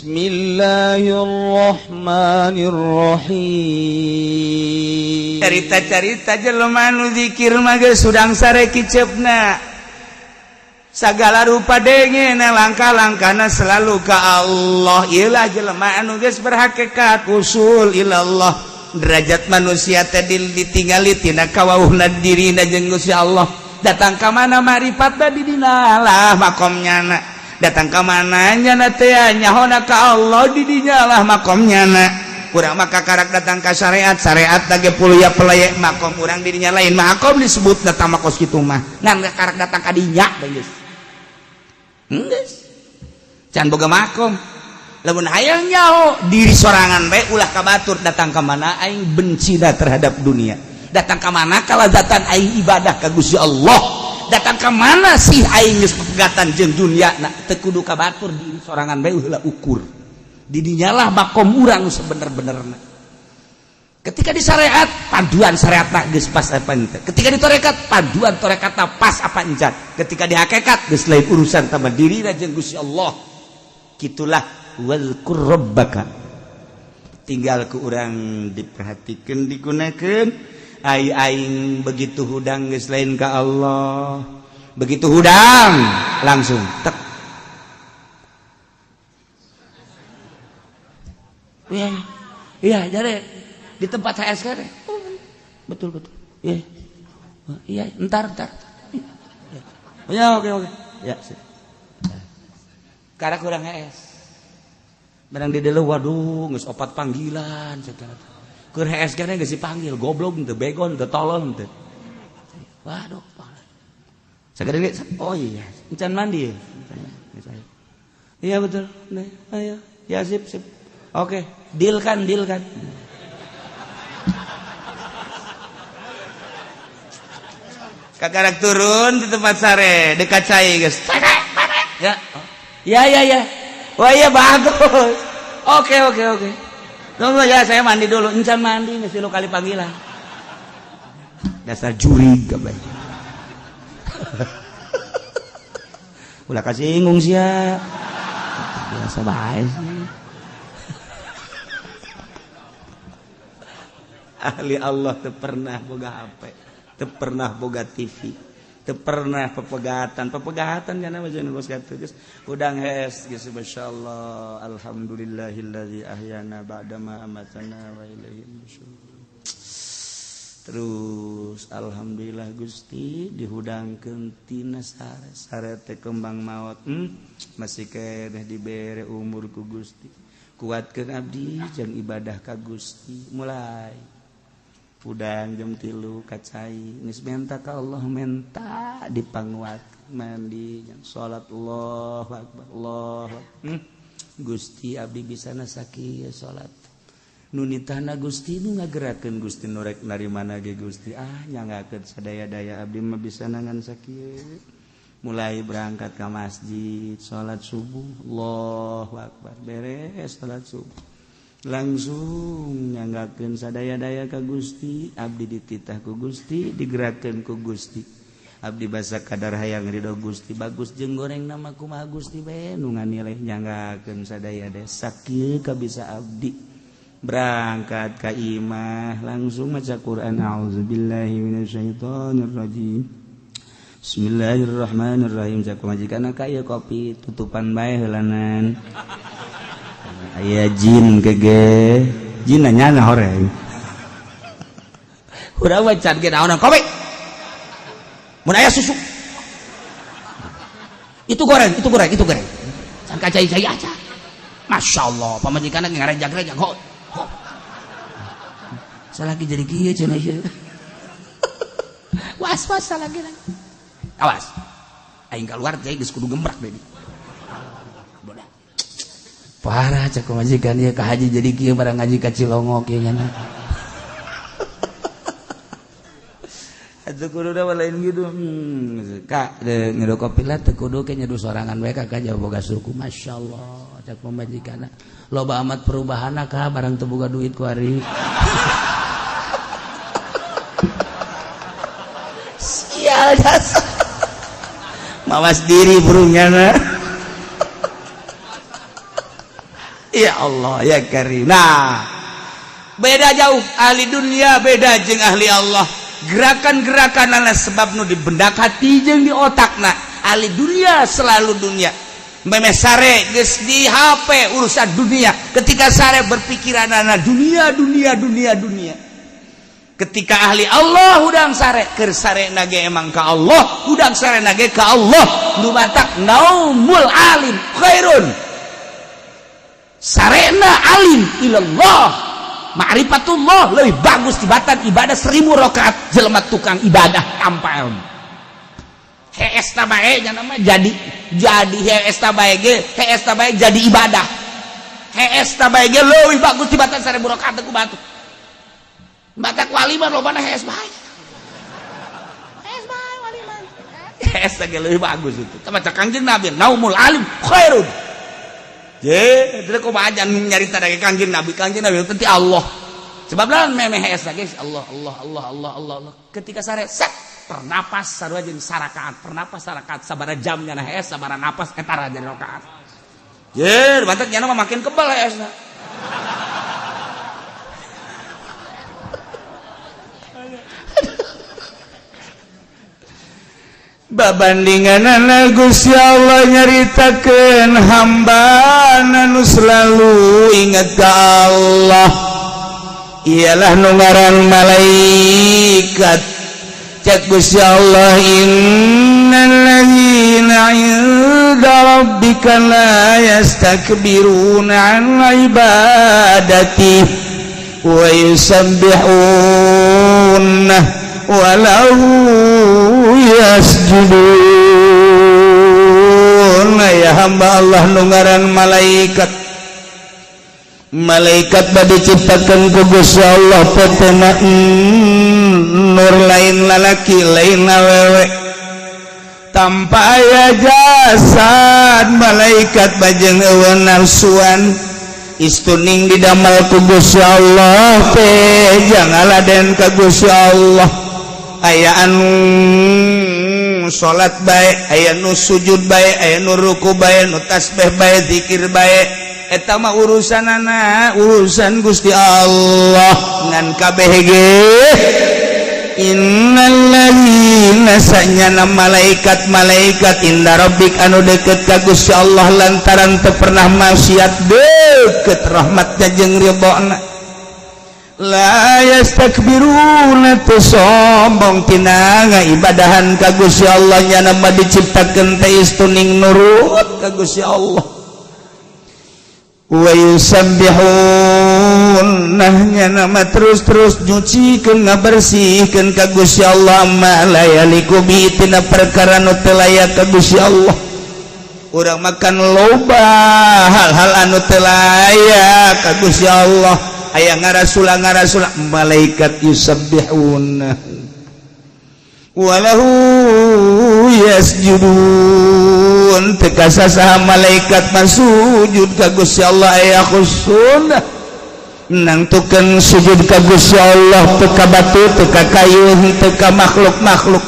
Bismillahirrahmanirrahim. Carita-carita jelema nu zikir mah geus sudang sare kiceupna. Sagala rupa dengena langkah-langkahna selalu ka Allah. Ieulah jelema anu geus berhakikat usul ilallah. Derajat manusia teh ditingali tina kawauhna dirina jeung Gusti Allah. Datang ka mana marifatna di dina lah makomnya na. Datang ka mana nyana teh nyahona ka Allah di dinya lah makomnya na. Urang mah kakarak datang ka syariat, syariat ge puluya peleye makom urang di dinya lain makom disebut datang makos kitu mah. Ngan kakarak datang ka dinya geus. Geus. Can boga makom. Lamun hayang nyaho diri sorangan bae ulah ka batur datang ka mana aing benci dah terhadap dunia. Datang ka mana kalazatan aing ibadah ka Gusti Allah. Datang ka mana sih aing geus pepegatan jeung dunia na teu kudu ka batur diri sorangan bae heula ukur. Di dinyalah makom urang sebener-benerna. Ketika di syariat paduan syariatna geus pas apa henteu. Ketika di tarekat paduan tarekatna pas apa encan. Ketika di hakikat geus lain urusan tambah dirina jeung Gusti Allah. Kitulah wazkur rabbaka. Tinggal ku urang diperhatikan digunakan. Ai aing begitu hudang geus lain ka Allah. Begitu hudang langsung tek. Iya, iya, jadi di tempat HSK deh. Betul betul. Iya. Iya, entar entar. Ya, oke oke. Ya, sip. Karena kurang HS. Barang di dulu waduh geus opat panggilan segala. Keur HS kene geus dipanggil, goblok teu begon teu tolol teu. Waduh. Sagede ge, oh iya, encan mandi ya. Iya betul. Nih, ayo. Ya sip sip. Oke, deal kan, deal kan. Kakarak turun di tempat sare dekat cai geus. Ya. Ya ya ya. Wah iya bagus. Oke oke oke. Tunggu ya saya mandi dulu. Encan mandi mesti lu kali panggilan. Dasar jurig kabeh. Ulah kasinggung sia. Biasa bae sih. Ahli Allah teu pernah boga HP, teu pernah boga TV, teu pernah pepegatan, pepegatan kana mah jeung geus kitu geus udang hees geus masyaallah alhamdulillahillazi ahyana ba'da ma amatana wa ilaihi nusyur. Terus alhamdulillah Gusti dihudangkeun tina sare, sare teh kembang maot, masih keneh dibere umur ku Gusti. Kuatkeun abdi jeung ibadah ka Gusti mulai udang jam 3 kacai geus menta ka Allah menta dipanguat mandi jam salat Allahu akbar Allah. Gusti abdi bisa sakieu salat nu nitahna Gusti nu ngagerakeun Gusti nu rek narimana ge Gusti ah nyanggakeun sadaya-daya abdi mah bisa nangan sakieu mulai berangkat ka masjid salat subuh Allahu akbar beres salat subuh langsung nyanggakeun sadaya-daya ka Gusti abdi dititah ku Gusti digerakkeun ku Gusti abdi basa kadar hayang ridho Gusti bagus jeung goreng nama kumaha Gusti bae nu nganilai nyanggakeun sadaya-daya sakieu kabisa abdi berangkat ka imah langsung maca Quran auzubillahi minasyaitonir rajim bismillahirrahmanirrahim cak majikan ka ieu kopi tutupan bae heulanan aya jin kege jin nanya na horeng urang mah can ge naonan kopi mun aya susu itu goreng itu goreng itu goreng can ka cai-cai aja masyaallah pamajikanna ngarejag-rejag ho ho salaki jadi kieu cenah ieu was-was salaki awas aing keluar teh geus kudu gembrak deui. Parah cek majikan ieu ka haji jadi kieu barang ngaji ka Cilongok ieu nya. Atuh kudu da lain gitu. Kak nyeduh kopi lah teu kudu ke nyeduh sorangan bae ka jauh boga suku masyaallah cek pamajikanna. Loba amat perubahanna ka barang teu boga duit ku ari. Sial jasa. Mawas diri burungnya na. Ya Allah ya Karim. Nah, beda jauh ahli dunia, beda jeung ahli Allah. Gerakan-gerakan adalah sebab nu dibendak hati jeung di otakna. Ahli dunia selalu dunia. Meme sare geus di HP urusan dunia. Ketika sare berpikiran anak dunia, dunia, dunia, dunia. Ketika ahli Allah hudang sare, keur sare nage emang ka Allah, hudang sare nage ka Allah. Nu matak naumul alim khairun. Sarena alim ilallah, ma'rifatullah lebih bagus tibatan ibadah 1000 rakaat jelema tukang ibadah tanpa ilmu. Hees ta bae nya nama jadi hees ta bae ge, hees ta bae jadi ibadah. Hees ta bae ge leuwih bagus tibatan 1000 rakaat ku batu. Batak wali mah lobana hees bae. Hees bae wali mah. Hees ge leuwih bagus itu. Tah maca Kangjeng Nabi naumul alim khairun. Je, itu kumaha nyarita dari Kangjeng Nabi, Kangjeng Nabi itu Allah. Sebab lawan memeh hees lagi Allah, Allah, Allah, Allah, Allah, Allah. Ketika sare set pernapas sarua jeung sarakaat, pernapas sarakaat sabara jamnya nah hees sabara napas eta jadi rakaat. Je, batak nya mah makin kebal heesna. Babandingan Gusti Allah nyaritakeun hamba nu selalu ingat ka Allah, ialah nu ngaran malaikat. Cek Gusti Allah, innal ladzina 'inda rabbika la yastakbiruna 'an ibadati wa yusabbihuna walau yasjudun. Ya hamba Allah nu ngaran malaikat, malaikat bade diciptakan ku Gusti Allah potena nur, lain lalaki lain awewe, tanpa aya jasad. Malaikat bajeng eueun nafsuan, istuning didamel ku Gusti Allah teh jangaladen ka Gusti Allah. Aya anu salat bae, aya nu sujud bae, aya nu ruku bae, nu tasbih bae, zikir bae, eta mah urusanana urusan Gusti Allah. Ngan kabeh ge innal ladzina sanyana malaikat-malaikat inda rabbik anu deket ka Gusti Allah lantaran teu pernah maksiat, deket rahmatnya jeung ridhona, la yastakbiruna teu sombong tina ngaibadahan ka Gusti Allah. Nyana mah diciptakeun teh istuning nurut ka Gusti Allah. Wa yusabbihun nyana mah terus-terus nyucikeun ngabersihkeun ka Gusti Allah ma la yaliku bi tina perkara nu teu layak ka Gusti Allah. Urang makan loba hal-hal anu teu layak ka Gusti Allah. Aya ngarasula ngarasula, malaikat yusabbihun walahu yasjudun. Teu kasasaha malaikat mah sujud ka Gusti Allah, aya khusun nangtukeun sujud ka Gusti Allah teu ka batu, teu ka kayu, teu ka makhluk-makhluk,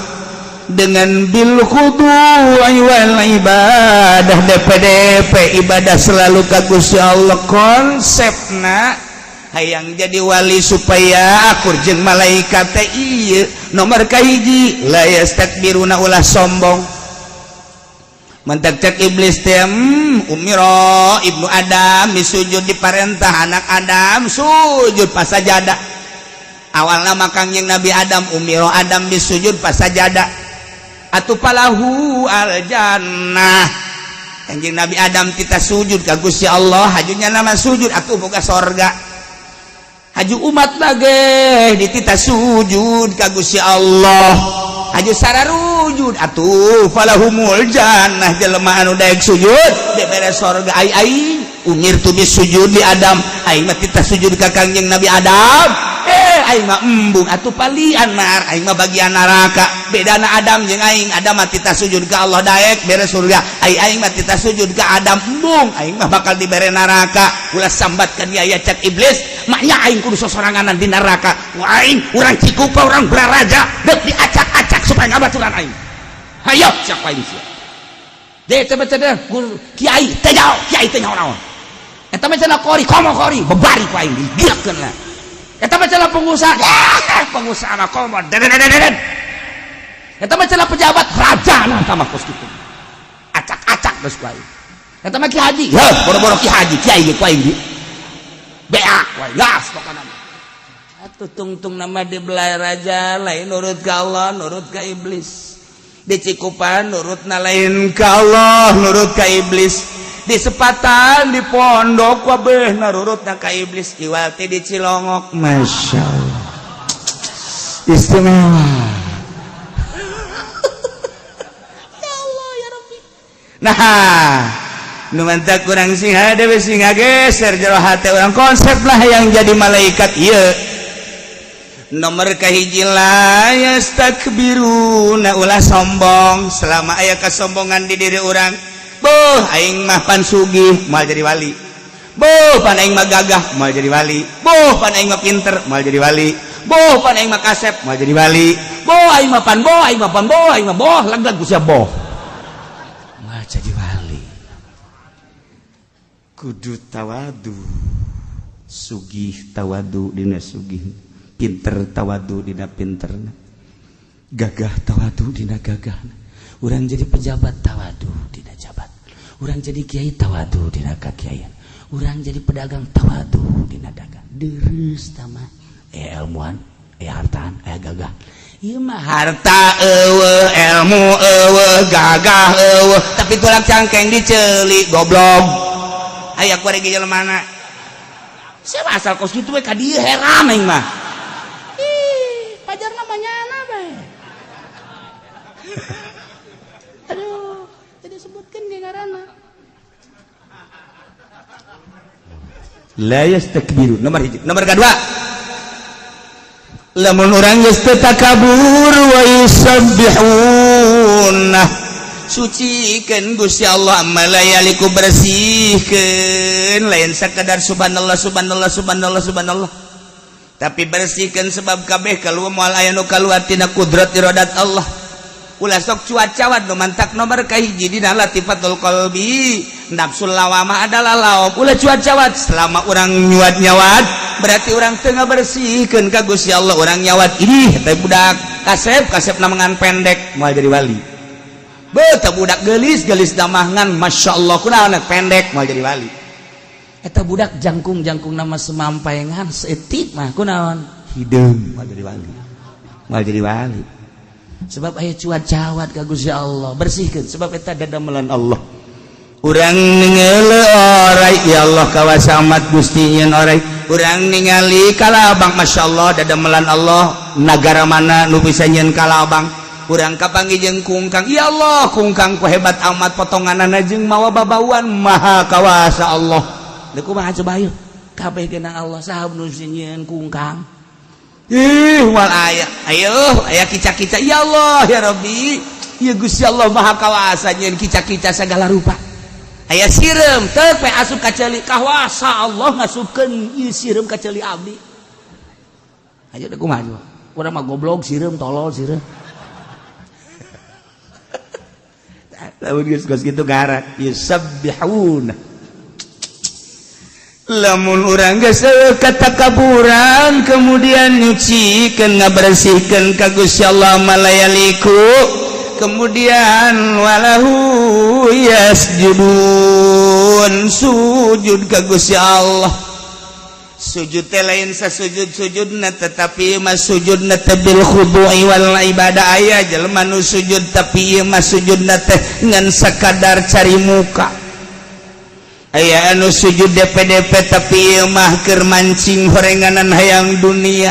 dengan bil khudu'i wal ibadah, DPDP ibadah selalu ka Gusti Allah. Konsepna hayang jadi wali supaya akur jeung malaikat teh ieu nomor kahiji, la yastakbiruna, ulah sombong. Mentak cek iblis teh, umiro ibnu Adam disujud, diparentah anak Adam sujud pasajada. Awalna mah Kangjeng Nabi Adam, umiro Adam disujud pasajada atuh palahu al jannah. Kanjeng Nabi Adam kita sujud ka Gusti Allah, hajunya nama sujud atuh boga sorga. Haju umat lagi ditita sujud ka Gusti Allah, haju sararujud atuh falahumul jannah. Jelema anu daek sujud dibere sorga. Ai aing umirtu bisujud di Adam, aing mah tita sujud ka Kangjeng Nabi Adam, aing mah embung atuh palian nar, aing mah bagian neraka. Bedana Adam jeung aing, Adam mah tita sujud ka Allah daek bere surga, ai aing mah tita sujud ka Adam embung, aing mah bakal dibere neraka. Ulah sambat ka dia ya, cek iblis, maknya aing kudu sosoranganan di neraka. Wah, aing urang Cikupa, urang Balaraja deuk diacak-acak supaya ngabaturan aing. Hayo siapa aing sia deh, coba coba kiai teh jauh, kiai teh nyaho naon. Eta mah cenah qori, komo qori, bebari ku aing digiakeun lah. Eta mah cenah pengusaha, pengusaha mah komo deden. Eta mah cenah pejabat, raja nah eta mah kos kitu. Acak-acak geus ku aing. Eta mah ki haji, heuh, boro-boro ki haji, kiai ge ku aing di beak ku aing, gas pokona mah. Atuh tungtung nama di belai raja lain nurut ka Allah, nurut ka iblis. Di Cikupan nurut na lain ka Allah, nurut ka iblis. Di Sepatan, di pondok wabeh nurut na ka iblis. Iwal ti di Cilongok, Masya Allah, istimewa. Ya Allah ya Rabbi. Nah, nu mantak kurang sing hade we sing ngageser jero hate urang, konsep lah yang jadi malaikat ieu. Nomor kahiji, la yastakbiruna, ulah sombong. Selama aya kesombongan di diri urang, boh aing mah pan sugih, moal jadi wali. Boh pan aing mah gagah, moal jadi wali. Boh pan aing mah pinter, moal jadi wali. Boh pan aing mah kasep, moal jadi wali. Boh aing mah pan, boh aing mah pan, boh aing mah boh lag-lag ku sia boh, moal jadi wali. Kudu tawadu. Sugih tawadu dina sugih, pinter tawadu dina pinterna, gagah tawadu dina gagahna. Urang jadi pejabat tawadu dina jabat, urang jadi kiai tawadu dina kakiaian, urang jadi pedagang tawadu dina dagang. Deres tama ilmuan, hartaan, gagah. Ieu mah harta eueuh, ilmu eueuh, gagah eueuh, tapi tulang cangkeng diceuli, goblok. Aya ku rek jelema mana? Siapa asal kos kitu we ka dieu, heran aing mah. Ih, pajar namanya bae. Aduh, tidak sebutkan ge ngaranna. La yastakbiru nomor hiji. Nomor kedua, lamun urang geus teu takabur, wa yusabbihuna, sucikeun Gusti Allah malayaliku, bersihkeun, lain sakadar subhanallah subhanallah subhanallah subhanallah, tapi bersihkan sebab kabeh kaluar moal aya nu kaluar tina kudrat iradat Allah. Ulah sok cuat-cawat. Nu mantak nomor kahiji dina latifatul qalbi, nafsul lawamah adalah laom. Ulah cuat-cawat. Selama urang nyuat nyawat, berarti urang tengah bersihkeun ka Gusti Allah. Urang nyawat, ih teh budak kasep kasep namangan pendek, moal jadi wali. Beuh budak gelis gelis damangan Masya Allah, kunaon pendek, moal jadi wali. Eta budak jangkung jangkung nama semampai ngan seetik mah, kunaon hideung, moal jadi wali, moal jadi wali. Sebab aya cuat-cawat ka Gusti Allah. Bersihkeun sebab eta dadamelan Allah. Urang ningali orai, ya Allah, kawasa amat Gusti nyeun orai. Urang ningali kalabang, Masya Allah, dadamelan Allah. Nagara mana nu bisa nyeun kalabang? Urang kapanggih jeung kungkang, ya Allah, kungkang ku hebat amat potonganana jeung mawa babauan, maha kawasa Allah. Deuk kumaha coba ayo kabeh genang Allah. Saha nu nyieun kungkang? Ih, wal aya ayo aya kica-kica, ya Allah ya Rabbi, ya Gusti Allah maha kawasa nyieun kica-kica segala rupa. Aya sireum teu pe asup ka ceuli, kawasa Allah ngasupkeun ieu sireum ka ceuli abdi. Ayo deuk kumaha coba? Urang mah goblok sireum, tolol sireum. Lamun geus geus kitu garak yusabbihuna. Lamun urang geus katakaburan, kemudian nyucikeun, ngabersihkeun ka Gusti Allah malayaliku, kemudian walahu yasjudun, sujud ka Gusti Allah. Sujud teh lain sasujud-sujudna, tetapi mah sujudna teh bil khudu'i wal ibadah. Aya jelema nu sujud, tapi ieu mah sujudna teh ngan sakadar cari muka. Aya anu sujud DPDP, tapi ieu mah keur mancing horenganan hayang dunia.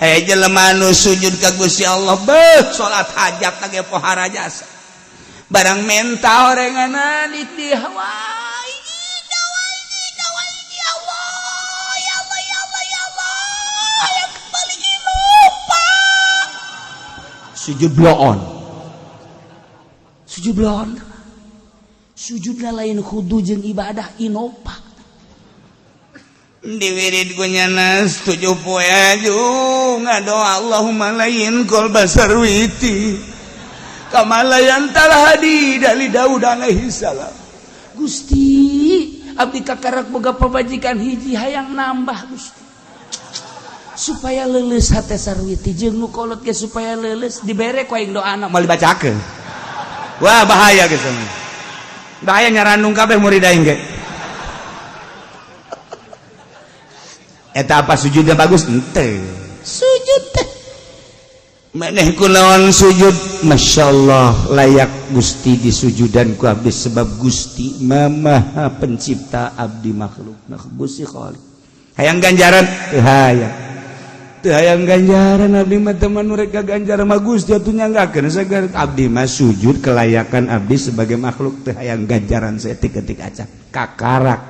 Aya jelema anu sujud ka Gusti Allah, beuh, salat hajat ge pohara jasa, barang menta horenganan di hawa. Ya Allah ya Allah ya Allah ya Allah, kembali lupa sujud bloon, sujud bloon. Sujudna lain khudu jeung ibadah, inopa. Diwirid ku nyanas 7 poe aju ngadoa, Allahumma layin qalba sarwiti kama layyantal hadida li Daud alaihi salam. Gusti, Abdi kakarak boga pamajikan hiji, hayang nambah, Gusti, supaya leuleus hate Sarwiti jeung nu kolot ge, supaya leuleus. Dibere ku aing doana, moal dibacakeun. Wah, bahaya geus, bahaya, nyarandung kabeh murid aing ge. Eta apa sujudnya bagus? Ente sujud teh maneh kunaon sujud? Masya Allah, layak Gusti disujudan ku abdi, sebab Gusti Maha Pencipta, abdi makhluk. Nah, Gusti Khalik. Hayang ganjaran teu? Hayang, teu hayang ganjaran abdi mah. Teman mereka ganjaran mah Gusti atuh nyanggakeun sagar. Abdi mah sujud kelayakan abdi sebagai makhluk, teu hayang ganjaran saeutik-eutik acan. Kakarak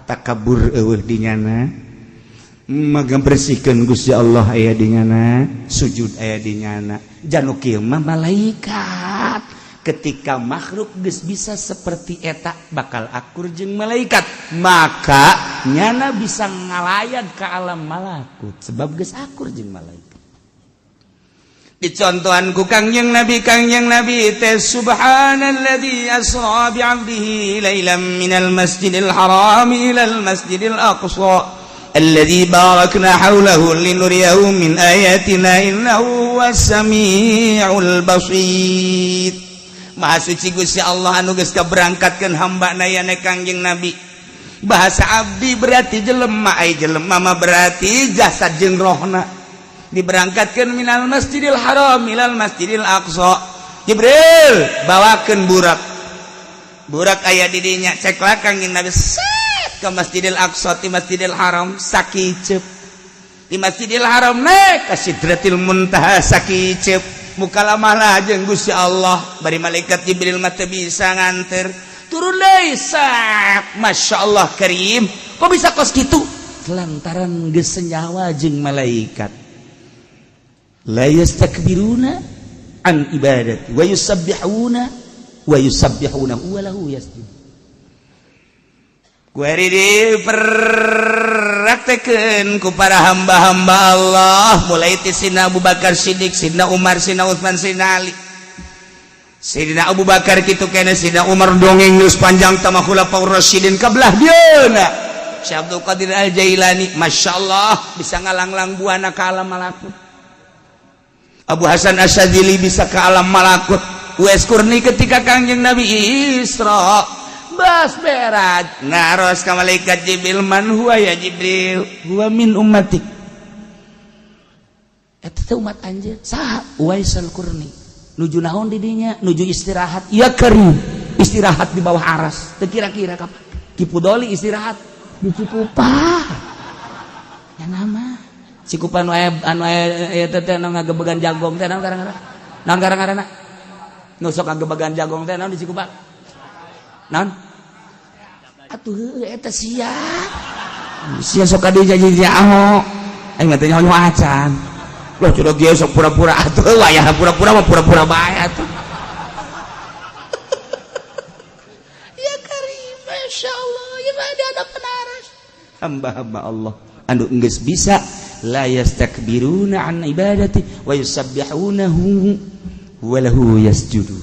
takabur eueuh dinyana, maka bersihkan Gusti Allah aya di nyana, sujud aya di nyana. Janu kieu mah malaikat. Ketika makhluk geus bisa seperti eta, bakal akur jeung malaikat, maka nyana bisa ngalayan ke alam malakut sebab geus akur jeung malaikat. Dicontohan ku Kangjeng Nabi. Kangjeng Nabi teh, subhanalladzi asra bi 'abdihi lailan minal masjidil haram ilal masjidil aqsa alladzi barakna haulahu linuriyahu min ayatina innahu was-sami'ul basir. Maha suci Gusti Allah anu geus kaberangkatkeun hamba na yane Kangjeng Nabi. Bahasa abdi berarti jelema, ai jelema mah berarti jasad jeung rohna. Diberangkatkeun minal masjidil haram ilal masjidil aqsa. Jibril bawakeun burak, burak aya di dinya. Cek lah Kangjeng Nabi, set ke Masjidil Aqsa di Masjidil Haram sakiceup, di Masjidil Haram naik ke Sidratil Muntaha sakiceup, mukalamah jeung Gusti Allah. Bari malaikat Jibril mah teu bisa nganter, turun deui sak. Masya Allah Karim, kok bisa kos kitu? Lantaran geus senyawa jeung malaikat. La yastakbiruna an ibadati wa yusabbihuna wa yusabbihuna wa lahu yasjud. Kuari diperraktekeun ku para hamba-hamba Allah, mulai ti Sina Abu Bakar Siddiq, Sina Umar, Sina Utsman, Sina Ali. Sidina Abu Bakar kitu kene, Sina Umar dongeng geus panjang tama Khulafaur Rasyidin kabelah dieuna. Syekh Abdul Qadir Al Jailani, Masya Allah, bisa ngalanglang buana ke alam malakut. Abu Hasan Asyadzili bisa ke alam malakut. Uwais Qurni ketika Kangjeng Nabi Isra bas berat ngaros ka malaikat Jibril, man huwa ya Jibril? Huwa min ummatik. Eta teh umat anjeun. Saha? Uwais Al-Qurni. Nuju naon di dinya? Nuju istirahat ya Karim, istirahat di bawah aras. Teu kira-kira kapan Ki Pudoli istirahat di Cikupa ya, nama Cikupa nu aya, anu aya eta teh, anu ngagebegan jagong teh naon ngaranna? Naon ngaranna nu sok ngagebegan jagong teh? Naon di Cikupa, naon atuh eta? Sia sia sok ka dieu jadi aho, aing mah teh nyaho acan. Loh, sudah ge sok pura-pura atuh, wayah pura-pura mah pura-pura bae atuh. Ya Karim, Masya Allah, ya ada ada penaras hamba-hamba Allah anu geus bisa la yastakbiruna an ibadati wa yusabbihunahu wa lahu yasjudu.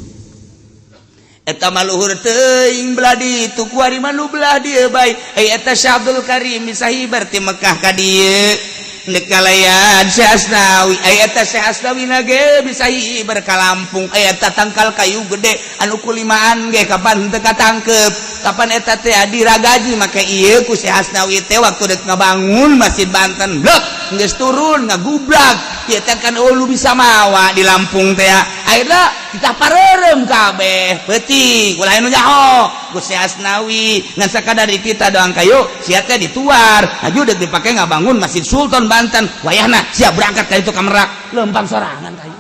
Eta maluhur teuing belah ditu, kuari mah nu belah dieu bae. Ai eta Syekh Abdul Karim bisa hibar ti Mekah ka dieu ndek kalayan Syekh Asnawi. Ai eta Syekh Asnawi na ge bisa hibar ka Lampung. Ai eta tangkal kayu gede anu kulimaan ge kapan teu katangkep? Kapan eta teh diragaji make ieu ku Syekh Asnawi teh waktu dek ngabangun Masjid Banten? Blek, geus turun ngagublag ieu teh kan. Oh, lu bisa mawa di Lampung teh, akhirna kita pareureum kabeh peuting, ulah nu nyaho. Gusti Asnawi ngan sakadar di kita doang kayu sia teh dituar aju dek dipake ngabangun Masjid Sultan Banten. Wayahna siap berangkat ka itu ka Merak, lempang sorangan kayu.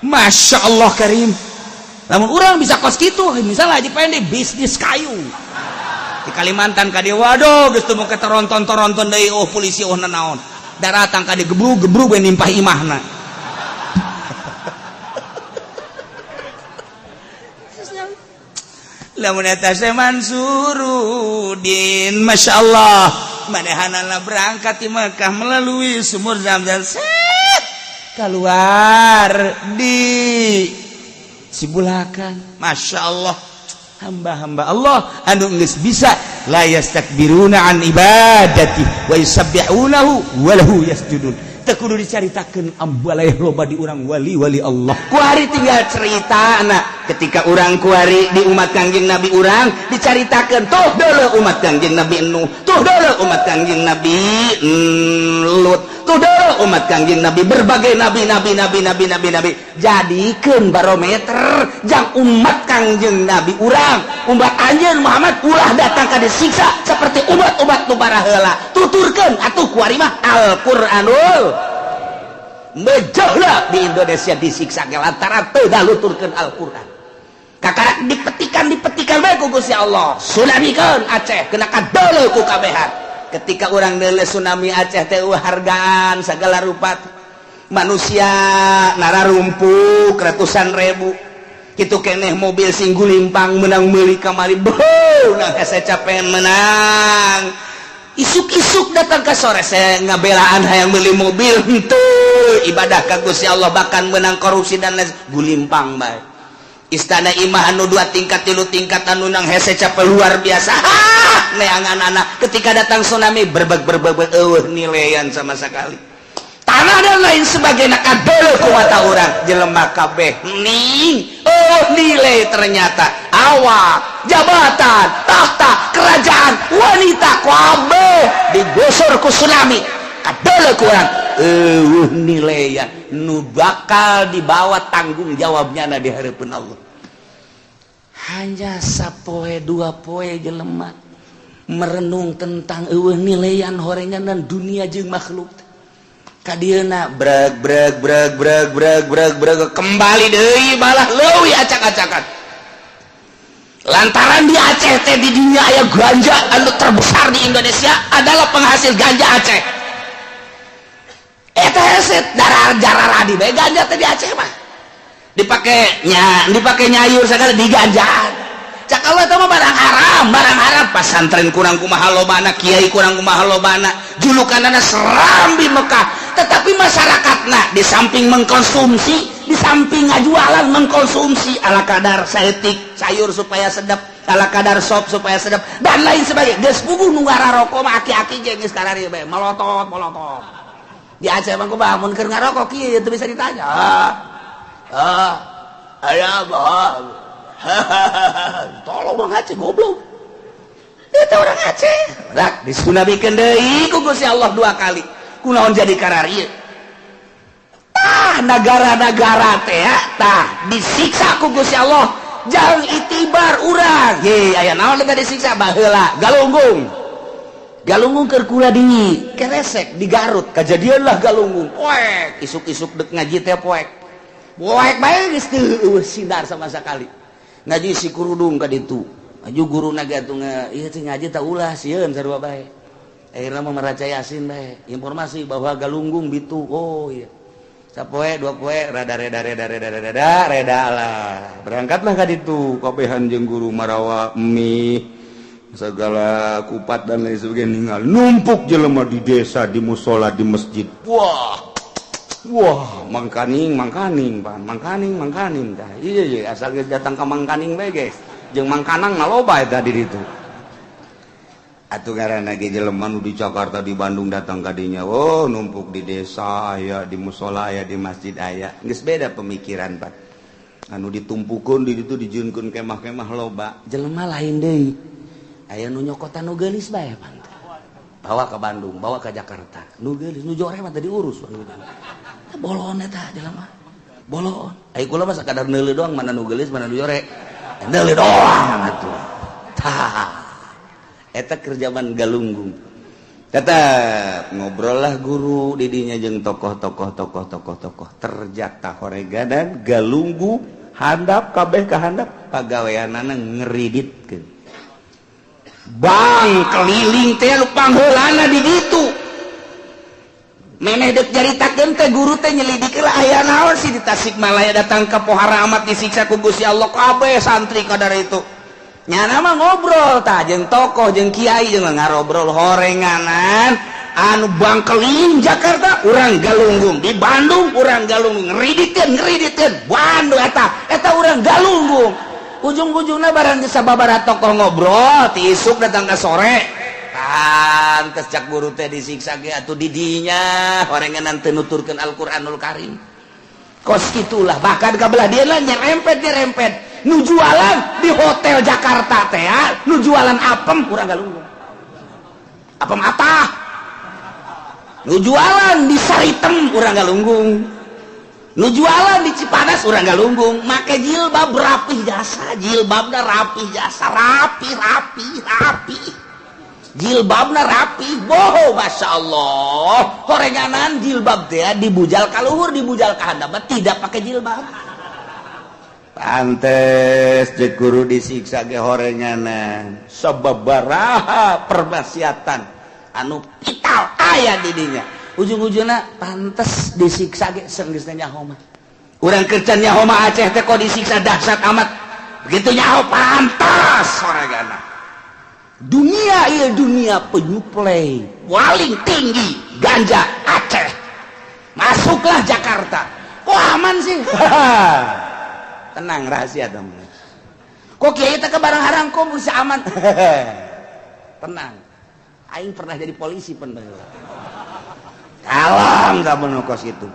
Masya Allah Karim, lamun urang bisa kos kitu, misalnya Haji Pendi bisnis kayu di Kalimantan ka dieu, waduh, geus teu ke toronton-toronton deui. Oh, polisi, oh, nanaon daratang ka dieu, gebrug-gebrug we nimpah imahna. Lamun eta Syekh Mansurudin, Masya Allah, manehanana berangkat di Mekah melalui sumur Zam-Zam, set keluar di Cibulakan. Masya Allah. Hamba-hamba Allah anu geus bisa la yastakbiruna an ibadati wa yusabbihunahu wa lahu yasjudun. Teu kudu dicaritakeun, ambaleh loba di urang wali-wali Allah. Kuari tinggal cerita anak ketika urang kuari di umat Kangjeng Nabi, urang dicaritakeun, tuh dulu umat Kangjeng Nabi Nuh, tuh dulu umat Kangjeng Nabi Lut, tuh dulu umat Kangjeng Nabi, berbagai nabi, nabi, nabi, nabi, nabi, nabi. Jadikeun barometer jang umat Kangjeng Nabi urang, umat anjeun Muhammad, ulah datang ka disiksa seperti umat-umat nu baraheula. Tuturkeun atuh kuari mah Al-Qur'anul. Mejahlah di Indonesia disiksa lantaran teu nuturkeun Al-Qur'an. Kakarak dipetikan, dipetikan bae ku Gusti Allah. Tsunamikeun Aceh, kena kadeuleu ku kabehan. Ketika urang deuleu tsunami Aceh teh, hargaan segala rupa manusia nararumpuk ratusan ribu gitu keneh, mobil sing gulimpang menang meuli kamari, beuh, nah hese capek menang. Isuk-isuk datang ke sore saya ngabelaan hayang beli mobil henteu ibadah ka Gusti Allah, bahkan menang korupsi dan lain, gulimpang bae. Istana, imah anu dua tingkat, tilu tingkat, anu nang hese capek luar biasa, ah, neangan anak. Ketika datang tsunami, berbeg berbeg, eueuh nilaian sama sekali, tanah dan lain sebagainya. Kadeuleu ku mata urang, jelema kabeh ning, oh, nilai ternyata awak, jabatan, tahta, kerajaan, wanita, kabeh digosor ku tsunami. Kadeuleu ku urang, eueuh nilaian nu bakal dibawa tanggung jawabnya na di hadapan Allah. Hanya sapoe dua poe jelema merenung tentang eueuh nilaian horengan dan dunia jeung makhluk. Kadieuna breg breg breg breg breg breg breg, kembali deui malah leuwih acak-acakan, lantaran di Aceh teh di dunia aya ganja anu terbesar di Indonesia adalah penghasil ganja Aceh. Eta hese darah jararadi bae ganja teh di Aceh mah, dipake nya, dipake nyayur segala di ganjaan. Cak Allah itu mah barang haram, barang haram. Pasantren kurang kumaha lobana, kiai kurang kumaha lobana, julukanana Serambi Mekah, tetapi masyarakatna di samping mengkonsumsi, di samping ngajualan, mengkonsumsi ala kadar saeutik sayur supaya sedap, ala kadar sop supaya sedap, dan lain sebagainya. Geus puguh nu ngararokok mah aki-aki jeung geus kararieu bae, molotot molotot. Di Aceh mah kumaha mun keur ngarokok kieu, teu bisa ditanya. Ah ah, aya bah, tolong, orang Aceh goblok itu, orang Aceh rak disunamikeun deui ku Gusti Allah dua kali. Kunaon jadi kararieu? Tah, negara-negara teh tah disiksa ku Gusti Allah. Jangan itibar urang ye aya naon teh disiksa baheula. Galunggung, Galunggung keur kula di Keresek di Garut, kejadianlah Galunggung poek. Isuk-isuk dek ngaji teh poek poek bae, geus teu sinar sama sekali. Ngaji si kurudung ka ditu, aju guru naga tuh ieu teh ngaji teh ulah sieun, sarua bae. Akhirnya mah meraca Yasin bae, informasi bahwa Galunggung bitu. Oh iya, sapoe dua poe rada reda reda reda reda reda lah, berangkatlah ka ditu kabehan jeung guru, marawa mie segala kupat dan lain sebagainya. Ninggal numpuk jelema di desa, di musola, di masjid. Wah wah, mangkaning mangkaning pan mangkaning mangkaning dah. Iya, asal geus datang ke mangkaning bae guys, jeung mangkanang mah loba eta di ditu atuh. Ngaranna ge jelema nu di Jakarta, di Bandung datang ka dinya, oh, numpuk di desa aya, di musola aya, di masjid aya. Geus beda pemikiran, Pak. Anu ditumpukeun di ditu, dijieunkeun kemah-kemah, loba jelema. Lain deui, aya nu nyokotan nu geulis bae pan, bawa ke Bandung, bawa ke Jakarta. Nu geulis, nu jore mah teu diurus. Bolon eta jelema, bolon. Ai kula mah sakadar neuleuh doang, mana nu geulis, mana nu jore, neuleuh doang atuh. Tah, eta keur zaman Galunggung. Tetap ngobrol lah guru didinya jeung tokoh-tokoh, tokoh tokoh tokoh terjata horega dan Galunggu handap kabeh ka handap, pagaweanana ngeriditkeun bank keliling teh. Nu pangheulana di ditu memeh dek nyaritakeun teh, guru teh nyelidiki lah, aya naon sih di Tasikmalaya datang ke pohara amat disiksa ku Gusti Allah kabeh santri kadar itu. Nyana mah ngobrol tah jeung tokoh, jeung kiai, jeung ngarobrol horenganan anu bank keliling Jakarta urang Galunggung, di Bandung urang Galunggung, ngeriditkeun ngeriditkeun Bandung eta eta urang Galunggung. Ujung-ujungnya barang geus sababaraha tokoh ngobrol ti isuk datang ke sore, pantes cak guru teh disiksa ge atuh didinya horengan teu nuturkeun Al-Qur'anul Karim. Kos itulah, bahkan kabelah dia lah nyerempet nyerempet nu jualan di hotel Jakarta teh, nu jualan apem kurang galunggung, apem atah, nu jualan di Saritem urang Galunggung, nu jualan di Cipanas urang Galunggung, make jilbab rapih jasa, jilbabna rapih jasa, rapi rapi rapi jilbabna rapi. Boho, Masya Allah, horenganan jilbab teh dibujal ka luhur, dibujal ka handap, tidak pakai jilbab. Pantes cek guru disiksa ge horenganan sababaraha permaksiatan anu vital aya di dinya, ujung-ujungna pantes disiksa ge senggeusna nyaho mah. Urang kerja nyaho mah Aceh teh kok disiksa dahsyat amat begitu, nyaho pantas horenganan. Dunia iya, dunia penyuplai paling tinggi ganja Aceh, masuklah Jakarta. Kok aman sih? Tenang, rahasia dong. Kok kiai teh ke barang haram kok bisa aman? Tenang, aing pernah jadi polisi pen. Kalam kamu kos itu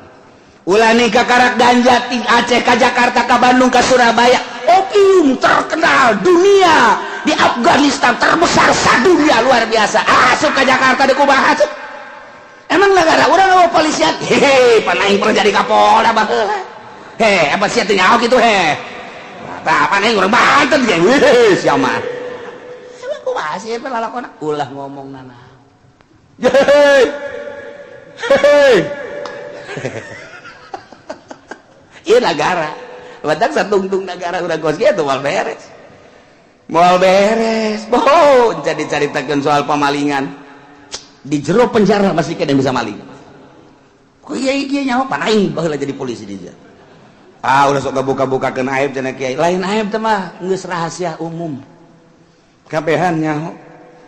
ulah nikah karak ganja ti Aceh ke Jakarta, ke Bandung, ke Surabaya. Opium terkenal dunia di Afghanistan, terbesar sadunia, luar biasa, asup ke Jakarta di kumaha asup? Emang negara urang mau polisian? Hehe, pan aing pernah jadi Kapolda baheula. He, apa sih teu nyaho kitu he? Tah, pan aing urang Banten ge. Weh, sia mah. Emang kumaha sih eta lalakona? Ulah ngomong nana. Hei. Hei. Ieu negara. Batak satungtung negara urang kos kieu moal beres. Moal beres. Boh, jadi caritakeun soal pemalingan. Di jero penjara masih kena bisa maling. Kok kiai kiai nyaho? Pan aing baheula jadi polisi di dieu. Ah, udah sok buka-bukakeun aib cenah kiai. Lain aib teh mah, geus rahasia umum. Kabehan nyaho.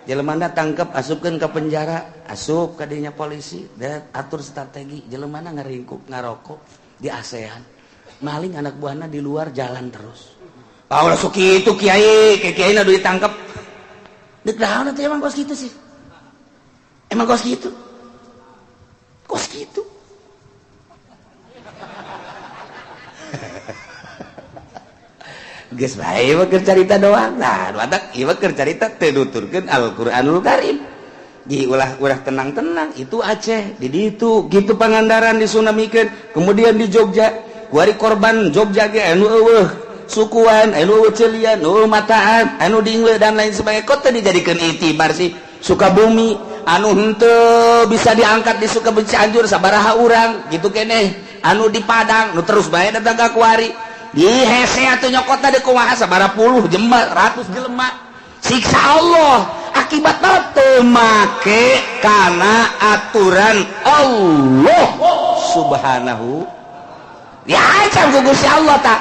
Jelema tangkep, asupkeun ke penjara, asup ka dinya polisi, dan atur strategi jelema ngaringkuk ngarokok di ASEAN. Maling anak buahna di luar jalan terus. Ah, ulah sok kitu kiai, kiai na ditangkep. Deuk naon atuh, emang kos kitu sih? Emang kos kitu? Kos kitu. Geus bae mah keur carita doang. Nah, batak ieu mah keur carita teu nuturkeun Al-Qur'anul Karim. Di ulah ulah tenang-tenang itu Aceh, di ditu gitu Pangandaran disunamikeun, kemudian di Jogja, kuari korban Jogja ge anu eueuh sukuan, anu eueuh celian, eueuh mataan, anu dingle dan lain sebagainya. Kok teu dijadikeun itibar sih? Sukabumi anu henteu bisa diangkat di Sukabumi, Cianjur sabaraha urang gitu keneh, anu di Padang nu terus bae datang ka kuari di hese atau nyokot di kumaha sabaraha puluh jelema, ratus jelema siksa Allah akibat teu make kana aturan Allah Subhanahu ya ancam ku Gusti Allah. Tak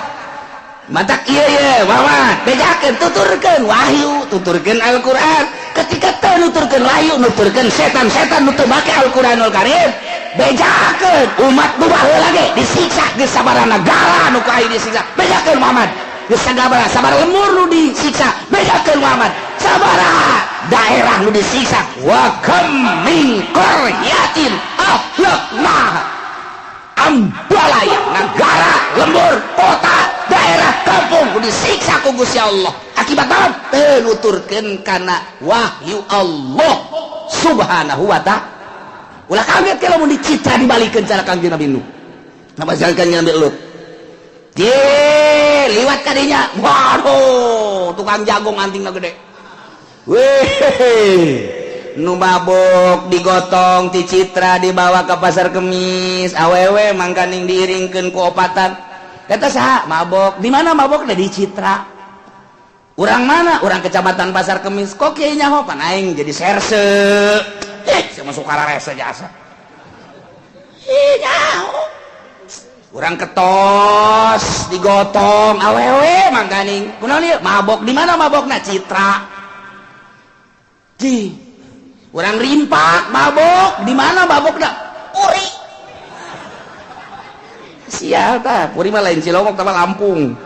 matak ieu ye Muhammad, bejakeun, tuturkeun wahyu, tuturkeun Al-Qur'an. Ketika teu nuturkeun wahyu, nuturkeun setan-setan nu teu make Al-Qur'anul Karim, bejakeun umat nu baheula ge disiksa. Geus sabaraha nagara nu ku aing disiksa, bejakeun Muhammad. Geus sabaraha sabaraha lembur nu disiksa, bejakeun Muhammad. Sabaraha daerah nu disiksa. Wa kam min qaryatin ahlaknaha, ambalaya negara, lembur, kota, daerah, kampung nu disiksa ku Gusti Allah akibat naon? Teu nuturkeun kana wahyu Allah Subhanahu wa Ta'ala. Ulah kaget kalau mau dicitra dibalikeun cara Kangjeng Nabi Nuh. Nama jalan Kangjeng Nabi Lut. Ye, liwat kadinya. Waduh, tukang jagung antingna gede. Weh, nu mabok digotong ti Citra dibawa ke Pasar Kemis, awewe mangkaning diiringkeun ku opatan. Eta saha mabok? Di mana mabokna? Di Citra. Urang mana? Urang Kecamatan Pasar Kemis. Kok kiai nyaho? Pan aing jadi serse. Eh, saya masuk kararese jasa. Ih, nyaho. Urang ketos digotong awewe mangkaning. Kunaon ieu? Mabok. Di mana mabokna? Citra. Di urang Rimpak mabok. Di mana mabokna? Puri. Sial tah, Puri mah lain Cilongok, tambah Lampung.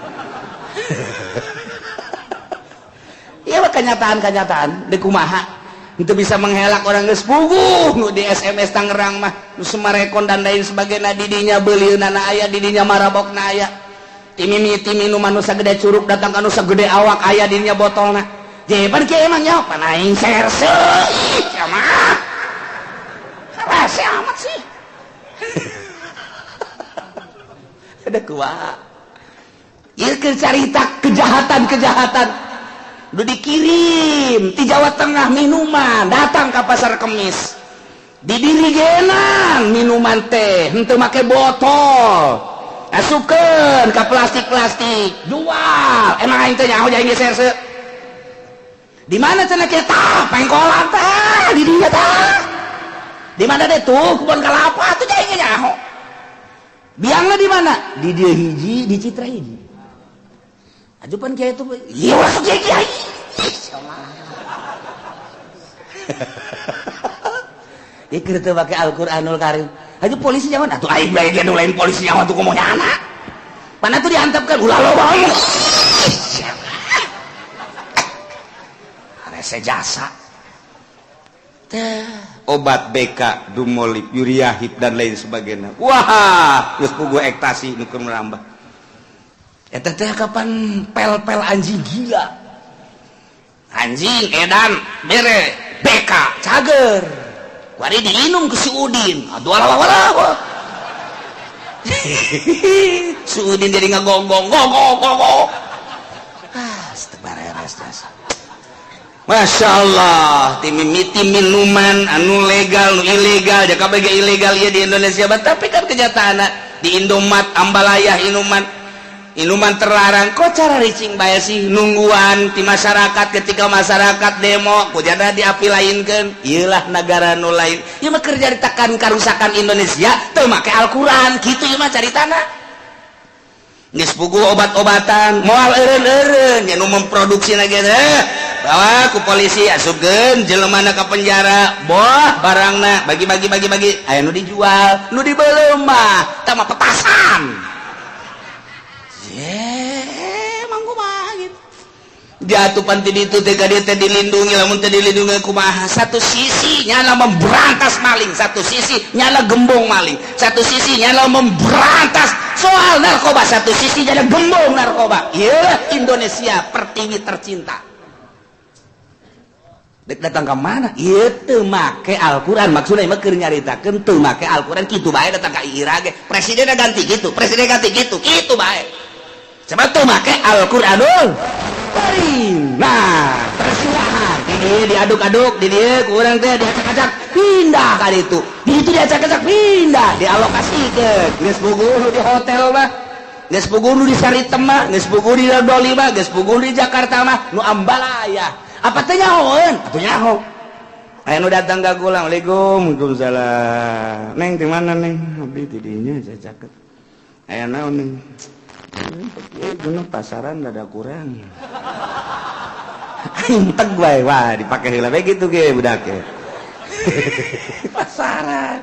kenyataan-kenyataan di kumaha itu bisa menghelak orang geus puguh nu di SMS Tangerang mah nu Semarekon dan lain sebagainya, didinya beulieunana aya, didinya marabokna aya, timimiti minuman nu sagede curug datang ka nu sagede awak aya didinya botolna. Jeban kieu emang nyaho pan aing serse mah rese amat sih. Ada kumaha ieu keur carita kejahatan-kejahatan nu dikirim di Jawa Tengah minuman datang ke pasar Kemis didirigenan minuman teh henteu make botol asupkeun ka plastik-plastik jual. Emang aing teh nyaho aing geser di mana cenah kita pengkolan tah di dinya tah di mana deh tuh kebon kelapa tuh aing nyaho biangna di mana di dieu hiji di Citra hiji. Ajupan kiai itu, iya masuk kiai kiai. Ieu teu make Al-Qur'anul Karim. Aju polisi jangan atuh aing bae ge nu lain polisi nyawa tuh komo nyana. Mana tuh diantepkeun ulah loba. Rese jasa. Teh obat BK, Dumolip, Yuriahip dan lain sebagainya. Wah, geus puguh ektasi nu keur merambah. Eta teh kapan pel-pel anjing gila. Anjing edan bere BK cager. Wari diinum ke si Udin. Aduh alah alah. Si Udin jadi ngagonggong gonggong gonggong. Ah, beres jasa. Masya Allah, timimiti minuman anu legal, nu ilegal, jaka bagi ilegal ya di Indonesia, tapi kan kenyataan di Indomat, Ambalaya, minuman terlarang. Kok cara ricing bae sih nungguan di masyarakat ketika masyarakat demo kujana diapi lainkeun. Iyalah negara nu lain ieu mah keur caritakan karusakan Indonesia teu make Al-Qur'an kitu ieu mah caritana. Geus puguh obat-obatan moal eureun-eureun nya nu memproduksi ge bawa ku polisi asupkeun jelemana ka penjara boh barangna bagi-bagi bagi-bagi aya nu dijual nu dibeuleum mah tah mah petasan. Jatuh panti itu teh dilindungi lamun teh dilindungi kumaha. Satu sisi nyala memberantas maling, satu sisi nyala gembong maling, satu sisi nyala memberantas soal narkoba, satu sisi nyala gembong narkoba. Iyalah Indonesia pertiwi tercinta. Dek datang ke mana? Ieu teu make Al-Qur'an, maksudna mah keur nyaritakeun teu make Al-Qur'an kitu bae datang ka ira ge. Presiden ganti gitu, presiden ganti gitu, kitu bae. Sebab teu make Al-Qur'anul Karim. Nah, persilahan. Ini diaduk-aduk, di dia kurang teh diacak-acak, pindah ka ditu. Di itu diacak-acak, pindah, dialokasikeun. Geus puguh di hotel mah, geus puguh di Saritem mah, geus puguh di Doli mah, geus puguh di Jakarta mah, nu Ambalaya. Apa teh nyahoeun? Atuh nyaho. Aya nu datang ka kula, "Assalamualaikum." "Waalaikumsalam." "Neng di mana, Neng?" "Abdi di dinya caket." "Aya naon, Neng?" "Gunung pasaran rada kurang." Teg bae wah dipake heula bae gitu ge budak ge. Pasaran.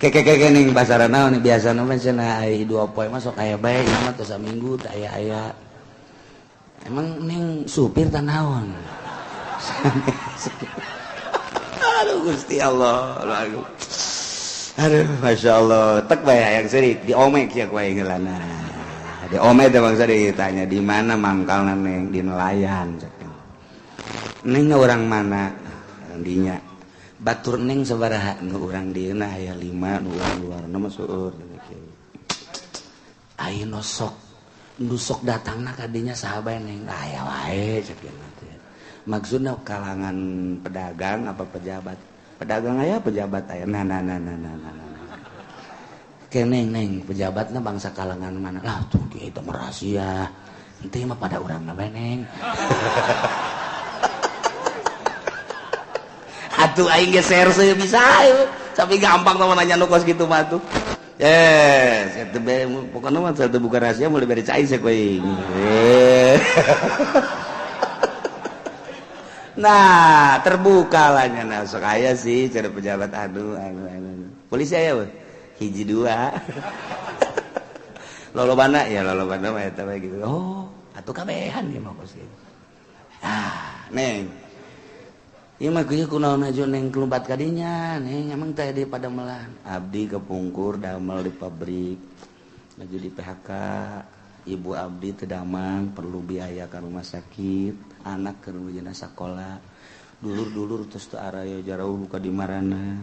Keke keke ning pasaran naon biasana mah cenah ai 2 poe mah sok aya bae ieu mah teh saminggu teh aya-aya. Emang ning supir tah naon? Aduh Gusti Allah. Aduh. Aduh Masya Allah. Tek bae hayang seurik diomek ya ku aing heulana. Di ome teh bangsa ditanya di mana mangkalna Neng, di nelayan. Neng orang mana? Orang dinya. Batur Neng sabaraha? Nu urang dieuna aya 5, nu urang luarna mah seueur. Ai nu sok nu sok datangna ka dinya saha bae Neng? Aya wae cek teh. Maksudna kalangan pedagang apa pejabat? Pedagang aya, pejabat aya. Nah nah nah nah nah nah. Ke neng neng pejabatnya bangsa kalangan mana lah tuh itu rahasia nanti mah pada orang bae neng. Atuh aing ge serse bisa tapi gampang sama nanya nu kos kitu mah tuh. Yes, eta be pokona mah teu buka rahasia mulai bari cai saya aing. Nah, terbuka lah nya nah sok aya sih cara pejabat anu anu anu. Polisi aya we. Hiji dua. Lolobana ya lolobana mah eta bae gitu. Oh, atuh kabehan ieu mah kos kitu. Ah, Neng ieu mah kieu kunaon aja neng kelumpat kadinya neng emang teh di padamelan abdi kepungkur damel di pabrik lagi di PHK ibu abdi teu damang perlu biaya ka rumah sakit anak keur nujuna sakola dulur-dulur terus teu araya jarauh ka di marana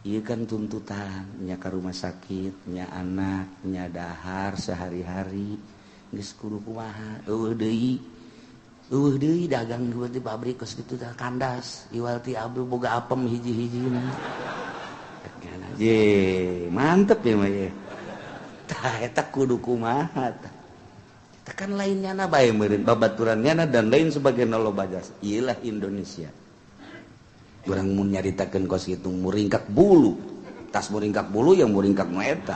ieu kan tuntutan nya ka rumah sakit nya anak nya dahar sehari-hari geus kudu kumaha eueuh deui dagang di pabrik kos kitu tah kandas iwal ti abdi boga apem hiji-hijina ye mantep ya mah ye tah eta kudu kumaha tah tekan lainnya na bae meureun babaturan nyana dan lain sebagainya loba jasa ieulah Indonesia urang mun nyaritakeun kos kitu muringkak bulu tas muringkak bulu yang muringkak nu eta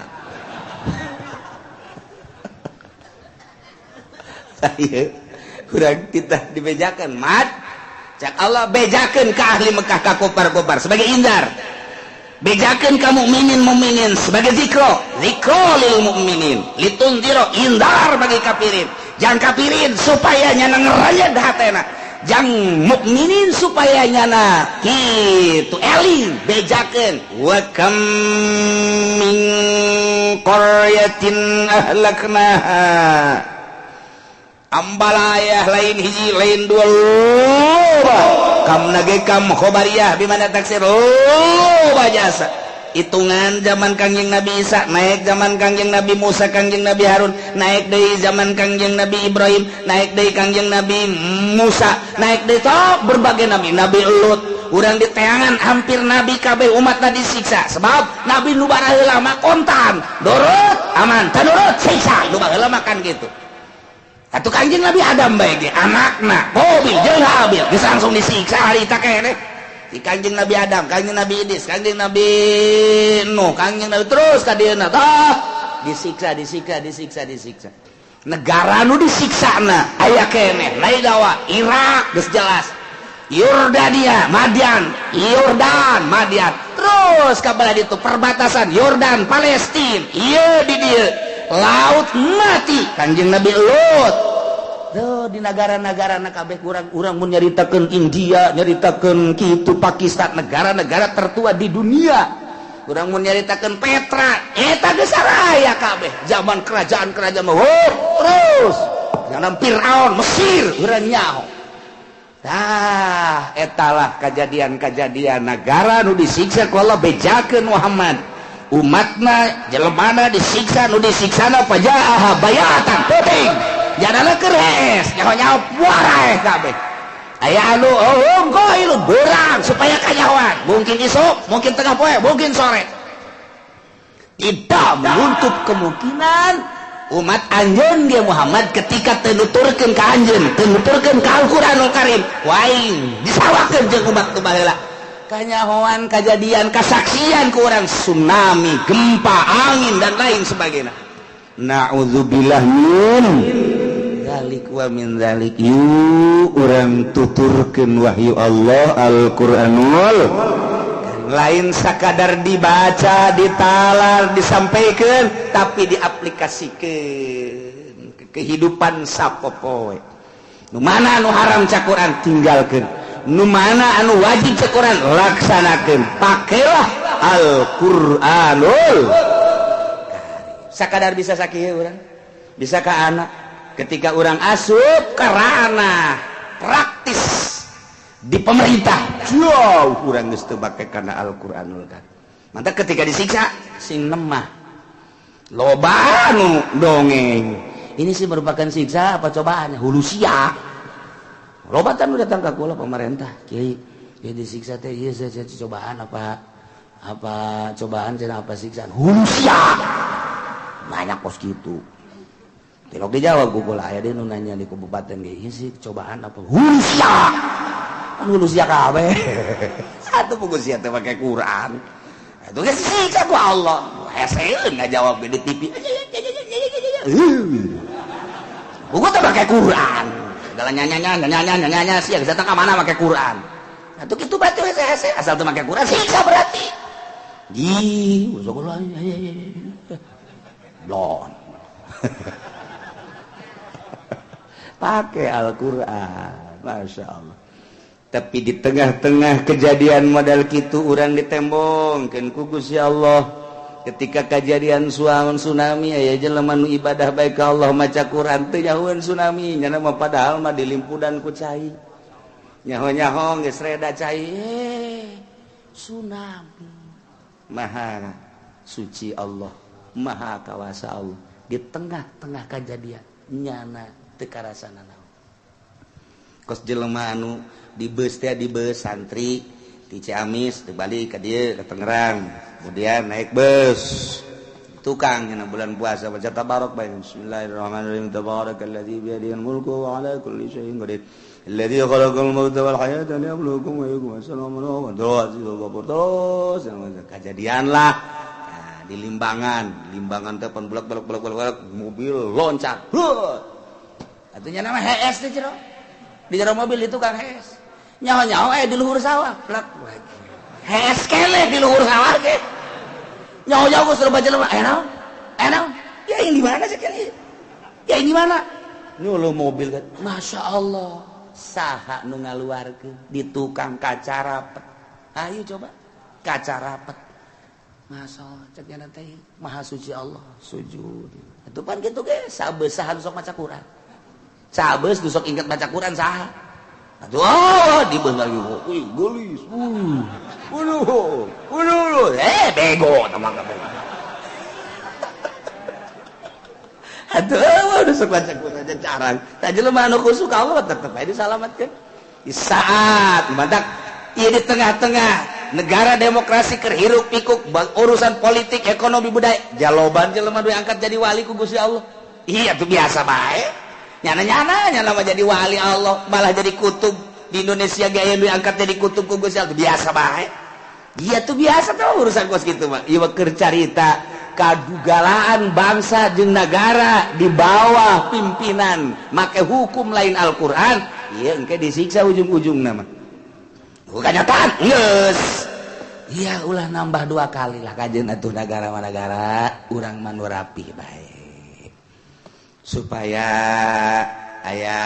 tah ieu kurang kita dibejakan mat cak Allah bejakan ke ahli Mekah ka kopar-kopar sebagai indar bejakan ka mukminin mukminin sebagai zikro zikro lil mukminin litundiro indar bagi kafirin jangan kafirin supaya nyana ngerayat hatena jang mukminin supaya nyana kitu eling bejakan wa kam min qaryatin ahlaknaha ambalayah lain hiji lain dua loba kam nage kam khobariyah bimana taksir loba jasa hitungan zaman Kangjeng Nabi Isa naik zaman Kangjeng Nabi Musa Kangjeng Nabi Harun naik deui zaman Kangjeng Nabi Ibrahim naik deui Kangjeng Nabi Musa naik deui top berbagai nabi Nabi Lut urang di teangan hampir nabi kabeh umatna disiksa sebab nabi nu baraheula mah kontan dorot aman tanurut siksa nu baheula mah kan gitu. Atuh Kangjeng Nabi Adam bae ge anakna Qabil jeung Habil geus langsung disiksa harita keneh. Di Kangjeng Nabi Adam, Kangjeng Nabi Idris, Kangjeng Nabi Nuh, Kangjeng Nabi terus ka dieuna tah disiksa disiksa disiksa disiksa. Negara nu disiksana aya keneh Naidawa, Irak geus jelas. Yordania, Madian, Yordan, Madian. Terus ka bala ditu perbatasan Yordan, Palestina. Ieu di dieu Laut Mati Kangjeng Nabi Lut tuh di negara-negara na kabeh kurang-kurang mun nyaritakeun India nyaritakeun kitu Pakistan negara-negara tertua di dunia urang mun nyaritakeun Petra eta geus saraya kabeh zaman kerajaan-kerajaan mah terus zaman Firaun Mesir urang nyaho tah etalah kejadian-kejadian negara nu disiksa ku Allah bejakeun Muhammad umatna jelemana disiksa nu disiksana fajaaha bayatan penting jadana keur hees nyaho-nyaho puaraeh kabeh aya anu oh qailu beurang supaya kanyahoan mungkin isuk mungkin tengah poe mungkin sore tidak menutup kemungkinan umat anjeun dia Muhammad ketika teu nuturkeun ka anjeun teu nuturkeun ka Al-Qur'anul Karim waing disawakeun jeung umat nu baheula kanyahoan kejadian kesaksian ke orang tsunami gempa angin dan lain sebagainya na'udzubillah min dzalik wa min dzalik yu urang tuturkeun wahyu Allah Al-Qur'anul lain sakadar dibaca ditalar disampaikan tapi diaplikasikeun ke kehidupan sapopoe nu mana nu haram cak Quran tinggalkeun nu mana anu wajib cek Quran laksanakeun pakailah Al-Qur'anul sakadar bisa sakieu urang bisa ka anak ketika urang asup ke ranah praktis di pemerintah jauh urang geus teu make kana Al-Qur'anul Karim mantap ketika disiksa sing lemah loba anu dongeng ini sih merupakan siksa apa cobaan hulu sia loba kan udah datang ka kula pemerintah kiai ya disiksa teh ieu saya cobaan apa apa cobaan cenah apa siksaan hulu sia banyak pos gitu tilok dijawab ku kula aya deui nu nanya di kabupaten ge ieu sih cobaan apa hulu sia kan hulu sia kabeh satu pugu sia teh make Quran itu geus disiksa ku Allah heseun ngajawab di TV buku teh make Quran segala nyanya nyanya nyanya sia geus datang ka mana make Quran atuh kitu berarti hese asal teu make Quran siksa berarti di blon pakai Al-Quran. Masya Allah. Tapi di tengah-tengah kejadian modal kitu, urang ditembongkeun ku Gusti Allah. Ketika kejadian suaon tsunami, aya jelema nu ibadah baik ka Allah, maca Quran, teu nyahoeun tsunami nyana mah, padahal mah dilimpudan ku cai. Nyaho-nyaho geus reda cai, eh, tsunami. Maha suci Allah, maha kawasa Allah. Di tengah-tengah kejadian nyana teu karasa nanaon. Kos jelema anu di bus teh, di bus santri di Ciamis balik ke dia ke Tangerang, kemudian naik bus tukang nyana bulan puasa baca tabarok bae. Bismillahirrahmanirrahim. Tabarakalladzi biyadihil mulku wa ala kulli syai'in qadir, alladzi khalaqal mauta wal hayata liyabluwakum ayyukum ahsanu amala wa huwal terus kejadian lah. Nah, di Limbangan, Limbangan teh pan bulak balak balak balak, mobil loncat. Atuh nama hees teh jero di jero mobil itu kang hees, nyaho nyaho eh di luhur sawah plak, hees kele di luhur sawah ge. Nyaho nyaho geus loba jelema, eh naon, eh naon ya, ini di mana sih kali ya, ini mana nyuluh mobil kan. Masya Allah, saha nu ngaluarkeun di tukang kaca rapet? Ayo coba kaca rapet. Masya Allah, cek teh maha suci Allah, sujud. Itu pan gitu ge sabeus, saha sok maca Quran, sabeus nu sok inget baca Quran saha? Aduh, oh, di bus lagi, wih, gelis, waduh, waduh, eh, bego, teman kabeh. Aduh, udah sok baca Quran aja carang. Tah jelema anu khusyuk Allah tetep aja disalamatkeun. Di saat mantak ieu di tengah-tengah negara demokrasi keur hiruk pikuk urusan politik, ekonomi, budaya, jaloban jelema nu angkat jadi wali ku Gusti Allah. Iya tuh biasa bae. Nyana-nyana nyana mah jadi wali Allah, malah jadi kutub di Indonesia gaya nu angkat jadi kutub ku Gusti Allah biasa bae. Iya tuh biasa tuh urusan kos gitu mah. Ieu mah keur carita kadugalaan bangsa jeung negara di bawah pimpinan make hukum lain Al-Qur'an, ieu engke disiksa ujung-ujung nama. Bukan nyataan, geus. Iya ulah nambah dua kali lah kajeun atuh negara mah negara, urang mah nu rapih bae. Supaya aya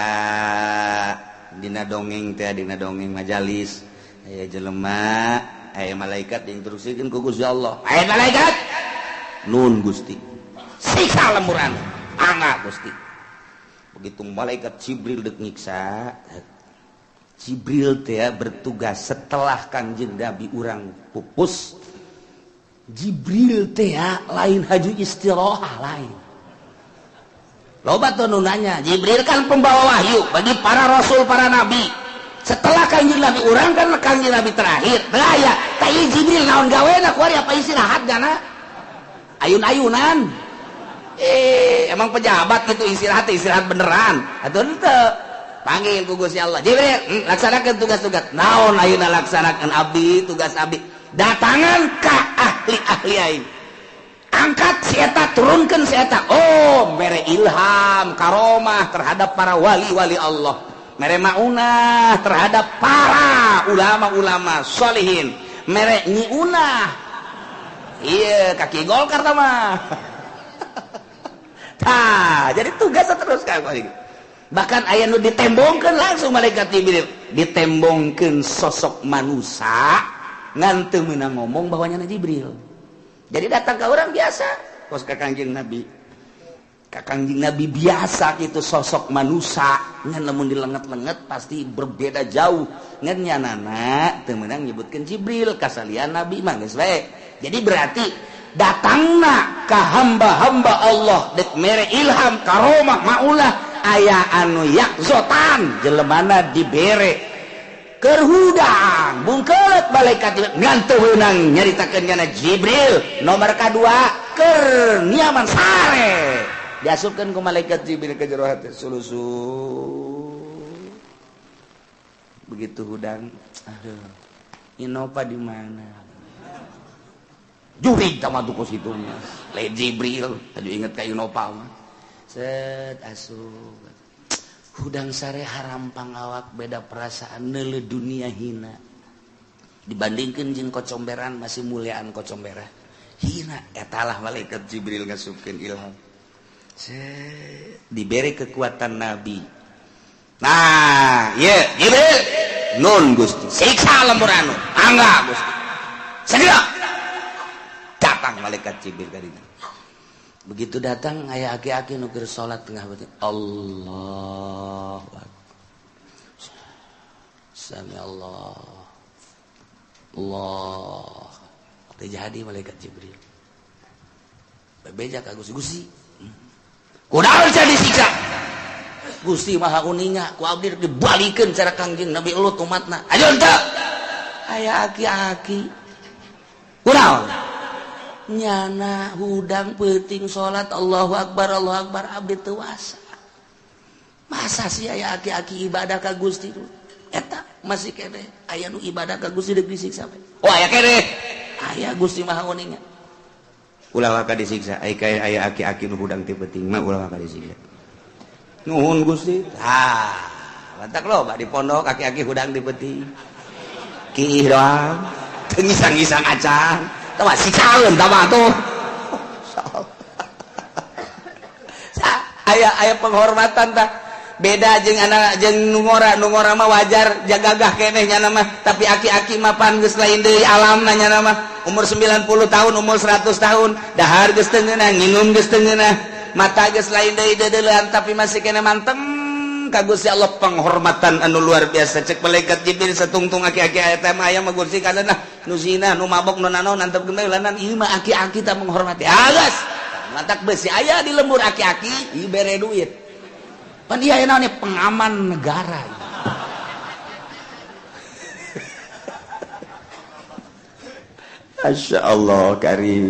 dina dongeng teh, dina dongeng majalis aya jelema, aya malaikat diinstruksikeun ku Gusti Allah. Aya malaikat, "Nun Gusti." "Siksa lemburan." "Angga Gusti." Begitu malaikat Jibril dek nyiksa, Jibril teh bertugas setelah Kanjeng Nabi urang pupus. Jibril teh lain haju istirahat, lain. Loba tuh nu nanya, Jibril kan pembawa wahyu bagi para rasul, para nabi. Setelah Kanjeng Nabi urang kan Kanjeng Nabi terakhir. Teu aya, tah Jibril naon gawena kuari, apa istirahat jana? Ayun-ayunan. Eh, emang pejabat gitu istirahat, istirahat beneran. Atuh henteu. Panggil ku Gusti Allah. "Jibril, laksanakan tugas-tugas." "Naon ayeuna laksanakan abdi, tugas abdi?" "Datangan ka ahli-ahli aing. Angkat si eta, turunkan si eta." Oh, mere ilham, karomah terhadap para wali-wali Allah. Mere maunah terhadap para ulama-ulama solihin. Mere nyiunah. Iya, kaki Golkar mah. Tah, jadi tugas terus kayak bahkan aya nu ditembongkeun langsung malaikat Jibril, ditembongkeun sosok manusia ngan teu meunang ngomong bahwa nyana Jibril. Jadi datang ke orang biasa, kos ka Kangjeng Nabi. Ka Kangjeng Nabi biasa gitu sosok manusia, ngan lamun dilenget-lenget pasti berbeda jauh. Ngan nyanana teu meunang nyebutkeun Jibril, kasalian Nabi mah geus bae. Jadi berarti datangna ka hamba-hamba Allah dek mere ilham, karomah, maulah, aya anu yakzotan jelemana dibere kerhudang bungkelet malaikat ngan teu meunang nyaritakeun nyana Jibril. Nomor kadua keur niaman sare, diasupkeun ku malaikat Jibril ke jero hati, sulusu. Begitu hudang, aduh, Innova di mana? Jurig sama tuh situ lain Jibril, aduh, inget ka Innova mah. Set, asup, hudang sare, harampang awak, beda perasaan neule dunia hina dibandingkan jeung kocomberan, masih muliaan kocomberan hina. Etalah malaikat Jibril ngasupkeun ilham. Set, diberi kekuatan nabi. Nah, ye Jibril Nun Gusti, siksa lembur anu. Angga Gusti. Segera datang malaikat Jibril ka dinya. Begitu datang aya aki-aki nu keur salat tengah beuting. Allahu akbar. Sami Allah. Allah. Teu jadi malaikat Jibril. Bebeja ka Gusti, Gusti. Kunaon sia disiksa? Gusti Maha Uninga, ku abdi dibalikeun cara Kangjeng Nabi Lut umatna. Ayo henteu. Aya aki-aki. Kunaon? Nyana hudang peuting salat Allahu Akbar Allahu Akbar abdi teu wasa. Masa sih aya aki-aki ibadah ka Gusti? Eta masih kene aya nu ibadah ka Gusti deuk disiksa. Oh aya kene. Aya Gusti Maha Uninga. Ulah waka disiksa, ai kaya aya aki-aki nu hudang ti peuting mah ulah waka disiksa. Nuhun Gusti. Ah, lantak loba di pondok aki-aki hudang ti peuting. Kiih doang, teu ngisang-ngisang acan. Tah mah siksaeun tah mah tuh. Aya aya penghormatan tah. Beda jeung anak jeung nu ngora mah wajar jagagah keneh nyana mah, tapi aki-aki mah pan geus lain deui alamna nyana mah. Umur 90 tahun, umur 100 tahun, dahar geus teu ngeunah, nginum geus teu ngeunah, mata geus lain deui deudeulean, tapi masih keneh manteng ka Gusti Allah penghormatan anu luar biasa. Cek malaikat Jibril satungtung aki-aki aya teh mah aya mah Gusti kadana nu zina, nu mabok, nu nanaon antep geus lanan ieu mah aki-aki tah menghormati. Agas mantak besi aya di lembur aki-aki ieu bere duit. Pan ieu aya naon pengaman negara. Masya Allah karim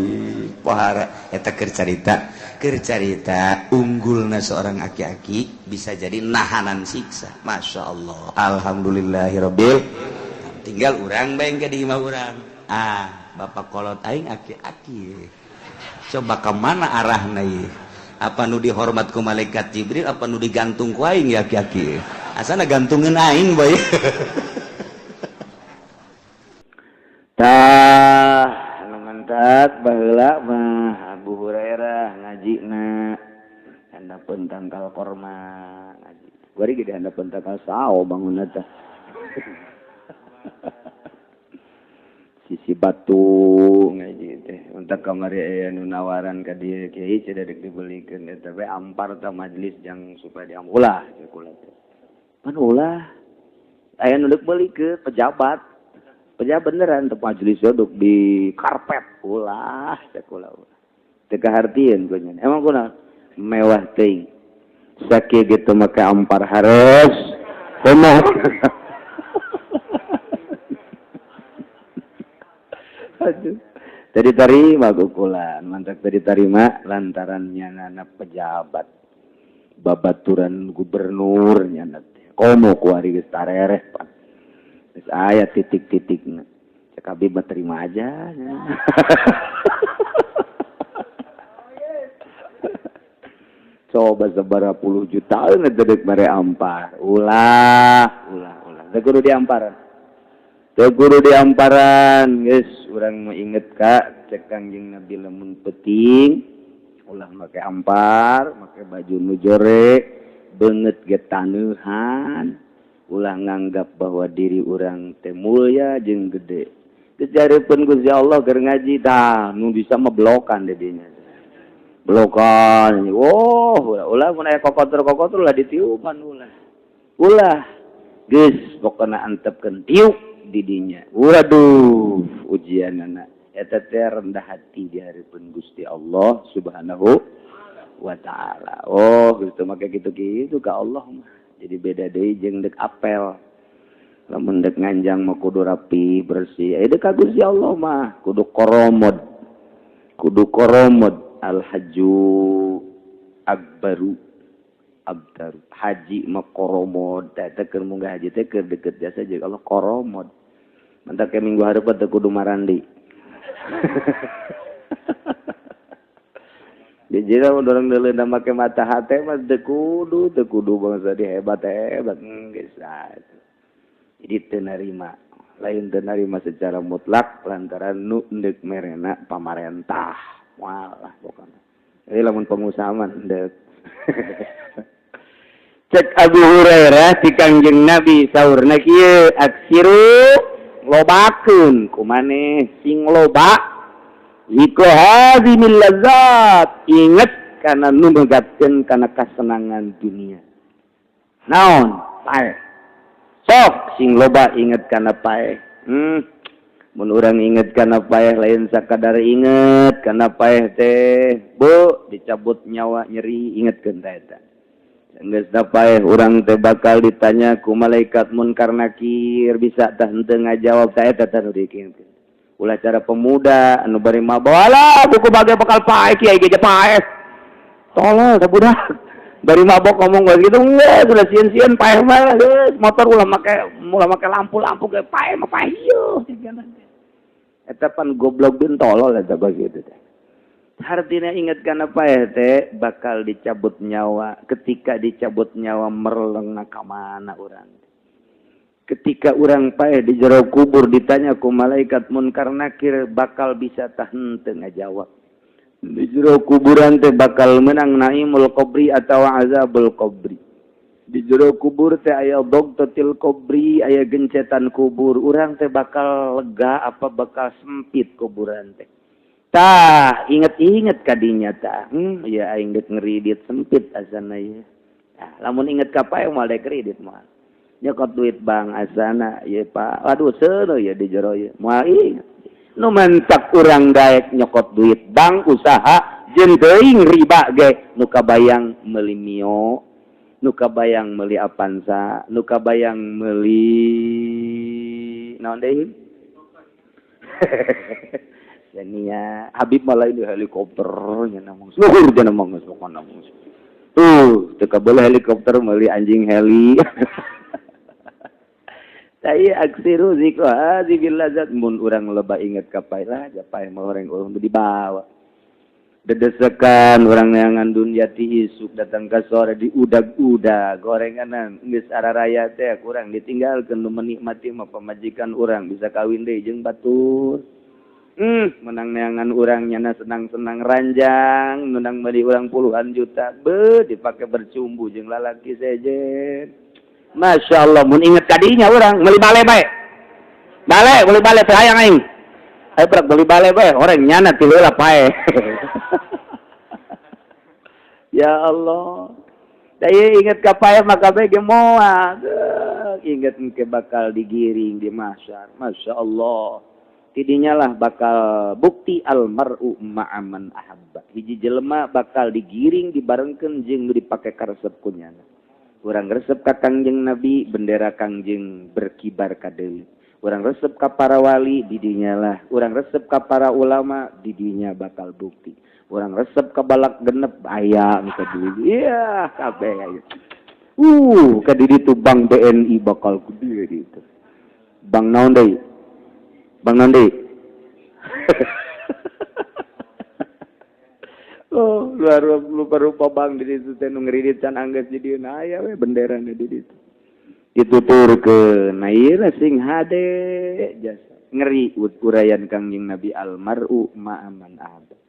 pohara eta keur carita unggulna seorang aki-aki bisa jadi nahanan siksa. Masya Allah, alhamdulillahirabbil. Tinggal urang bae ke di imah urang. Ah, bapak kolot aing aki-aki. Coba ke mana arahna ieu? Apa nu dihormat ku malaikat Jibril, apa nu digantung ku aing ya aki-aki? Asana gantungin aing bae. Tah, anu mantak baheula mah Abu Hurairah ngajina handapeun tangkal korma ngaji. Bari ge handapeun tangkal sao bangunna teh. Sisi batu ngaji teh. Untak kamari aya nu nawaran ka dieu kiai cenah deuk dibelikeun eta we ampar tah majelis jang supaya diamulah cek kula teh. Pan ulah aya nu deuk meulikeun pejabat. Pejabat beneran teu majelis duduk di karpet ulah cek kula ulah. Teu kahartieun ku nya. Emang kunaon? Mewah teuing. Sakieu gitu make ampar hareus. Komo. Aduh. Tadi tarima kukulan, mantak tadi tarima lantaran nyanana pejabat. Babaturan gubernur nyana teh. Komo kuari geus tarereh pan. Geus aya titik-titikna. Cek abi mah terima aja. Coba sabaraha puluh juta ngededek mere ampar. Ulah, ulah, ulah. Teu kudu diamparan. Teu kudu diamparan, geus urang mah inget ka cek Kangjeng Nabi lamun peuting ulah make ampar, make baju nu jore, beungeut ge taneuhan. Ulah nganggap bahwa diri urang teh mulia jeung gede. Geus dihareupeun Gusti Allah keur ngaji tah nu bisa mah blokan di dinya. Blokan. Oh, ulah mun aya kokotor-kokotor ulah ditiupan ulah. Ulah geus pokona antepkeun tiup di dinya. Waduh, ujianana eta teh rendah hati di hareupeun Gusti Allah Subhanahu wa taala. Oh, gitu make kitu-kitu ka Allah mah. Jadi beda deui jeung deuk apel. Lamun deuk nganjang mah kudu rapi, bersih. Deuk ka Gusti Allah mah kudu koromod. Kudu koromod. Al hajju akbaru abdaru. Haji mah koromod. Teh keur munggah haji teh keur deukeut jasa jeung Allah koromod. Mantak ke minggu hareupeun teh kudu marandi. Jadi orang deuleu make mata hate mah teu kudu bangsa di hebat-hebat geus. Jadi teu narima, lain teu narima secara mutlak lantaran nu deuk merena pamarentah. Walah pokona. Jadi lamun pengusaha mah deuk. Cek Abu Hurairah ti Kangjeng Nabi saurna kieu, aksiru lobakeun kumaneh sing loba zikra hazimil lazat, inget kana nu megatkeun kana kasenangan dunia. Naon? Paeh. Sok sing loba inget kana paeh. Mun urang inget kana paeh, lain sakadar inget kana paeh teh, Bu, dicabut nyawa nyeri, ingetkeun teh eta. Geus da paeh urang teh bakal ditanya ku malaikat munkar nakir, bisa tah henteu ngajawab teh eta teh nu diingetkeun. Ulah cara pemuda anu bari mabok, "Alah, buku bagai bakal paeh, kiai ge paeh." Tolol teh budak. Bari mabok ngomong gua gitu, enggak sudah sieun-sieun paeh mah geus, motor ulah make lampu-lampu ge paeh mah paeh ieu. Eta pan goblok bin tolol eta gitu teh. Artinya ingat kana paeh teh bakal dicabut nyawa. Ketika dicabut nyawa, merleng ka mana urang? Ketika urang paeh di jero kubur ditanya ku malaikat munkar nakir, bakal bisa tah henteu ngajawab? Di jero kuburan teh bakal menang naimul qabri atau azabul qabri? Di jero kubur teh aya dogtotil qabri, aya gencetan kubur, urang teh bakal lega apa bakal sempit kuburan teh? Tah, inget-inget kadinya tah. Ya aing geus ngeridit sempit asana ya. Nah, lamun inget ka paeh moal dek kredit, moal nyokot duit bank asana ya, Pak. Aduh, seuneu ya di jero ya, moal inget. Nu mantak urang daek nyokot duit bank usaha jeung teuing riba ge, nu kabayang meuli Mio, nu kabayang meuli Avanza, nu kabayang meuli naon deui? Xenia. Habib malah ini helikopter nya namung luhur nya namung geus pokona. Tuh teu kabelah helikopter, meuli anjing heli. Saya aksiru zikra hadzibil lazat, mun urang loba inget ka paeh lah, paeh mah orang urang dibawa. Dedesekan urang neangan dunia ti isuk datang ke sore di udag-udag gorenganan geus araraya teh kurang ditinggalkeun, nu menikmati mah pamajikan urang, bisa kawin deui jeung batur. Menang neangan urang nyana senang-senang ranjang, menang meuli urang puluhan juta, be dipake bercumbu jeung lalaki sejen. Masya Allah, mun inget kadinya urang meuli bale bae. Bale, meuli bale teh hayang aing. Ayo berak beli bale bae, orang nyana ti heula pae. Ya Allah. Daya inget ka pae maka bae ge moal. Inget engke bakal digiring di mahsyar. Masya Allah. Tidinya lah bakal bukti almar'u ma'aman ahabba. Hiji jelema bakal digiring dibarengkeun jeung nu dipake karesep ku nyana. Urang resep ka Kangjeng Nabi, bendera Kangjeng berkibar ka deui. Urang resep ka para wali, didinya lah. Urang resep ka para ulama, didinya bakal bukti. Urang resep ka balak genep aya ka deui. Iya, kabeh aya. Ka di ditu Bank BNI bakal gede gitu. Bank naon deui? Bank naon deui? Oh, luar rupa-rupa bank di ditu teh nu ngridit can anggeus di dieu aya we benderana di ditu. Dituturkeun, nah ieu sing hade jasa. Ngeri uraian Kangjeng Nabi almaru ma'aman ahabba.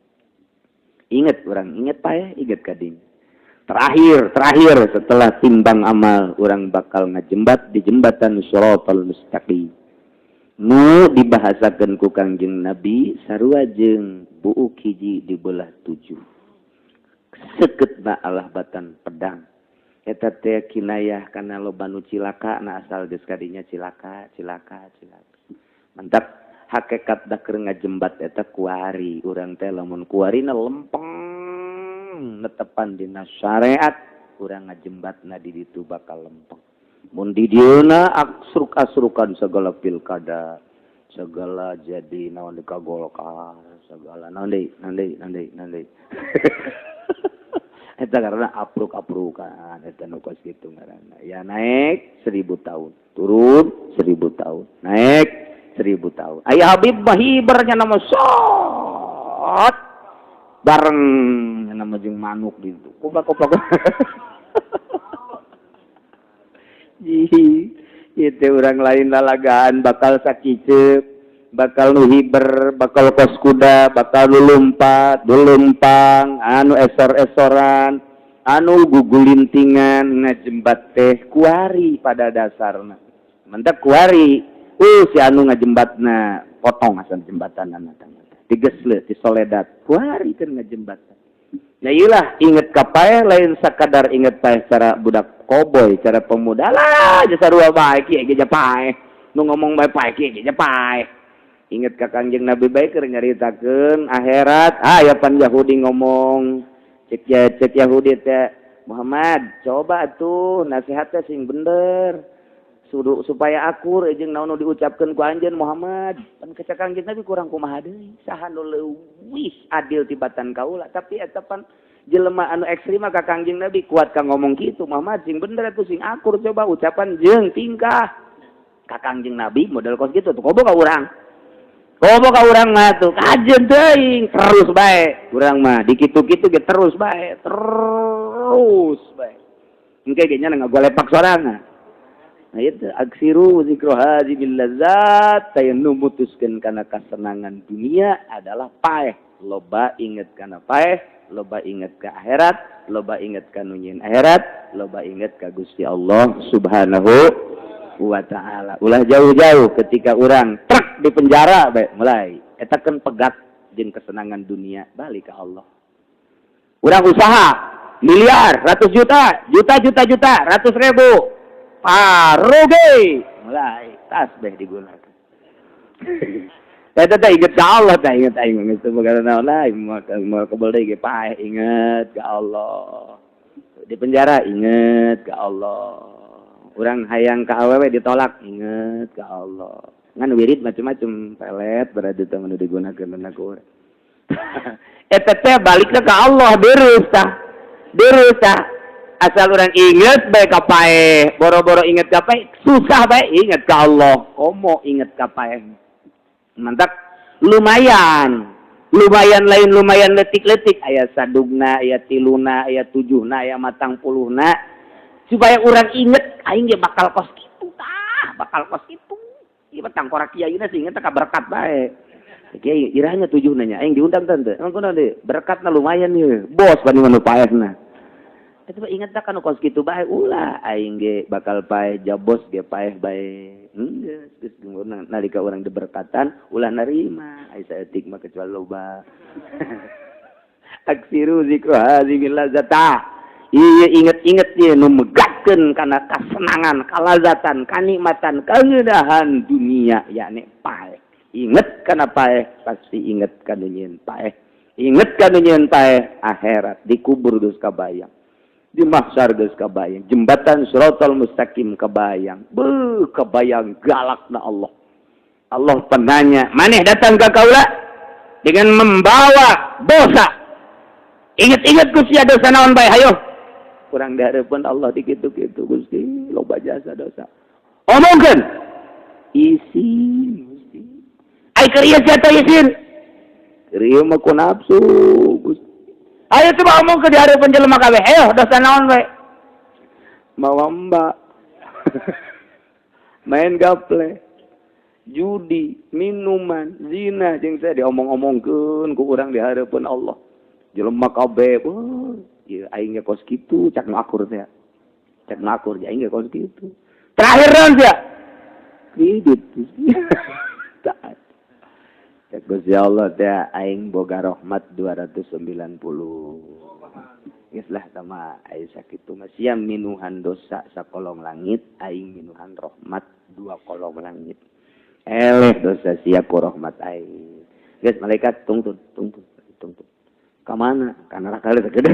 Ingat urang, inget paeh, inget kadinya. Terakhir, terakhir setelah timbang amal, urang bakal ngajembat di jembatan Shiratal Mustaqim. Nu dibahasakeun ku Kangjeng Nabi sarua jeung buuk hiji dibelah tujuh. Seketna Allah batan pedang. Eta teh kinayah kana loba nu cilaka, na asal geus kadinya cilaka, cilaka, cilaka. Mantap hakikat da keur ngajembat eta kuari urang teh, lamun kuarina lempeng netepan dina syariat, urang ngajembatna di ditu bakal lempeng. Mun di dieuna asruk-asrukan segala pilkada, segala jadi naon di ka Golkar, segala naon deui, naon deui, naon deui, naon deui. Eta karena apruk-aprukan eta nu kos kitu ngaranna. Ya naik 1000 tahun, turun 1000 tahun, naik 1000 tahun. Aya Habib mah hibernya nama sot bareng nama jeung manuk gitu. Koplak-koplak. Itu orang lain lalagaan bakal sakiceup, bakal nu hiber, bakal kos kuda, bakal nu lumpat, nu lempang, anu esor-esoran. Anu gugulintingan ngajembat teh kuari pada dasarna. Mantap kuari. Si anu ngajembatna potong asal jembatan digesle di soledat kuari kan ngajembatan. Nah, iyalah inget ka paeh, lain sakadar inget paeh cara budak koboy, cara pemuda lah, jasa sarua bae kieu ge paeh. Nu ngomong bae paeh kieu ge paeh. Inget ka Kangjeng Nabi bae keur nyaritakeun akhirat, ah ya pan Yahudi ngomong, cek ya, cek Yahudi teh, "Muhammad, coba tuh nasihatnya sing bener. Sudu, supaya akur jeung naon nu diucapkeun ku anjeun, Muhammad." Pan cek Kangjeng Nabi, kurang kumaha deui, saha nu leuwih adil tibatan kaula? Tapi eta pan jelema anu ekstrim ka Kangjeng Nabi kuat ka ngomong kitu, "Muhammad, sing bener atuh, sing akur coba ucapan jeung tingkah." Ka Kangjeng Nabi model kos kitu tuh, kobo ka urang. Kobo ka urang mah tuh kajeun teuing, terus bae. Urang mah dikitu-kitu ge terus bae, terus bae. Engke ge nya ngagolepak sorangan. Nah, itu aksiru zikru hadzimil ladzat, nu mutuskeun kana kasenangan dunia adalah paeh. Loba inget kana paeh, loba inget ka akhirat, loba inget ka nu nyieun akhirat, loba inget ka Gusti Allah Subhanahu wa Ta'ala. Ulah jauh-jauh, ketika orang truk di penjara bae mulai eta kan pegat jeung kesenangan dunia, balik ke Allah. Urang usaha miliar, ratus juta, juta, juta, juta, ratus ribu, rugi, mulai tasbih digunakan. Eta teh inget ka Allah teh, inget aing geus teu boga naon lah, moal kebel deui ge paeh, inget ka Allah. Di penjara inget ka Allah. Urang hayang ka awewe ditolak, inget ka Allah. Ngan wirid macam-macam pelet berarti teh nu digunakeun ku urang. Eta teh balikna ka Allah beres tah. Beres tah. Asal orang inget bae ka paeh, boro-boro inget ka paeh, susah bae inget ka Allah. Komo inget ka paeh. Mantap, lumayan. Lumayan, lain lumayan letik-letik, aya sadugna, aya tiluna, aya tujuhna, aya matang puluhna. Supaya orang inget aing ge bakal kos kitu tah, bakal kos kitu. Ieu mah tangkorak kiai sih inget ka berkat bae. Kiai irahnya tujuh nanya, aing diundang tante. Emang kunaon deui? Berkatna lumayan ieu. Bos banding nu paehna. Eta mah inget kan kos kitu bae, ulah aing ge bakal paeh, jabos ge paeh bae. Geus geus nalika urang diberkatan ulah narima ai saeutik mah kecuali loba. Aksiru zikru hadzimil ladzata. Iya, inget-inget ieu nu megatkeun kana kasenangan, kalazatan, kanikmatan, kaengeunahan dunia, yakni paeh. Inget kana paeh, pasti inget kana nyieun paeh. Inget kana nyieun paeh, akhirat dikubur geus kabayang. Di mahsyar geus kabayang, jembatan Siratal Mustaqim kabayang. Beuh, kabayang galakna Allah. Allah penanya, maneh datang ke kaula dengan membawa dosa. Ingat-ingat ku sia dosa naon bae, hayo. Kurang dihareupeun Allah dikitu-kitu, Gusti, loba jasa dosa. Omongkeun. Isin, Gusti. Ai keur ieu sia teh isin. Keur ieu mah ku nafsu, Gusti. Ayo coba omong ke di hareupeun jelema kabeh. Ayo dosa naon bae? Mawa mbak. Main gaple. Judi, minuman, zina jeung saya diomong-omongkeun ku urang di hareupeun Allah. Jelema kabeh, wah, ieu aing ge kos kitu, cak nu akur teh. Cak nu akur aing ge kos kitu. Terakhir naon sia? Kredit. Cek Gusti Allah teh, aing boga rahmat 290. Geus lah sama aing sakitu mah, sia minuhan dosa sakolong langit, aing minuhan rahmat dua kolong langit. Eleh dosa sia ku rahmat aing. Geus, malaikat tungtun, tungtun, tungtun. Ka mana? Ka neraka gede.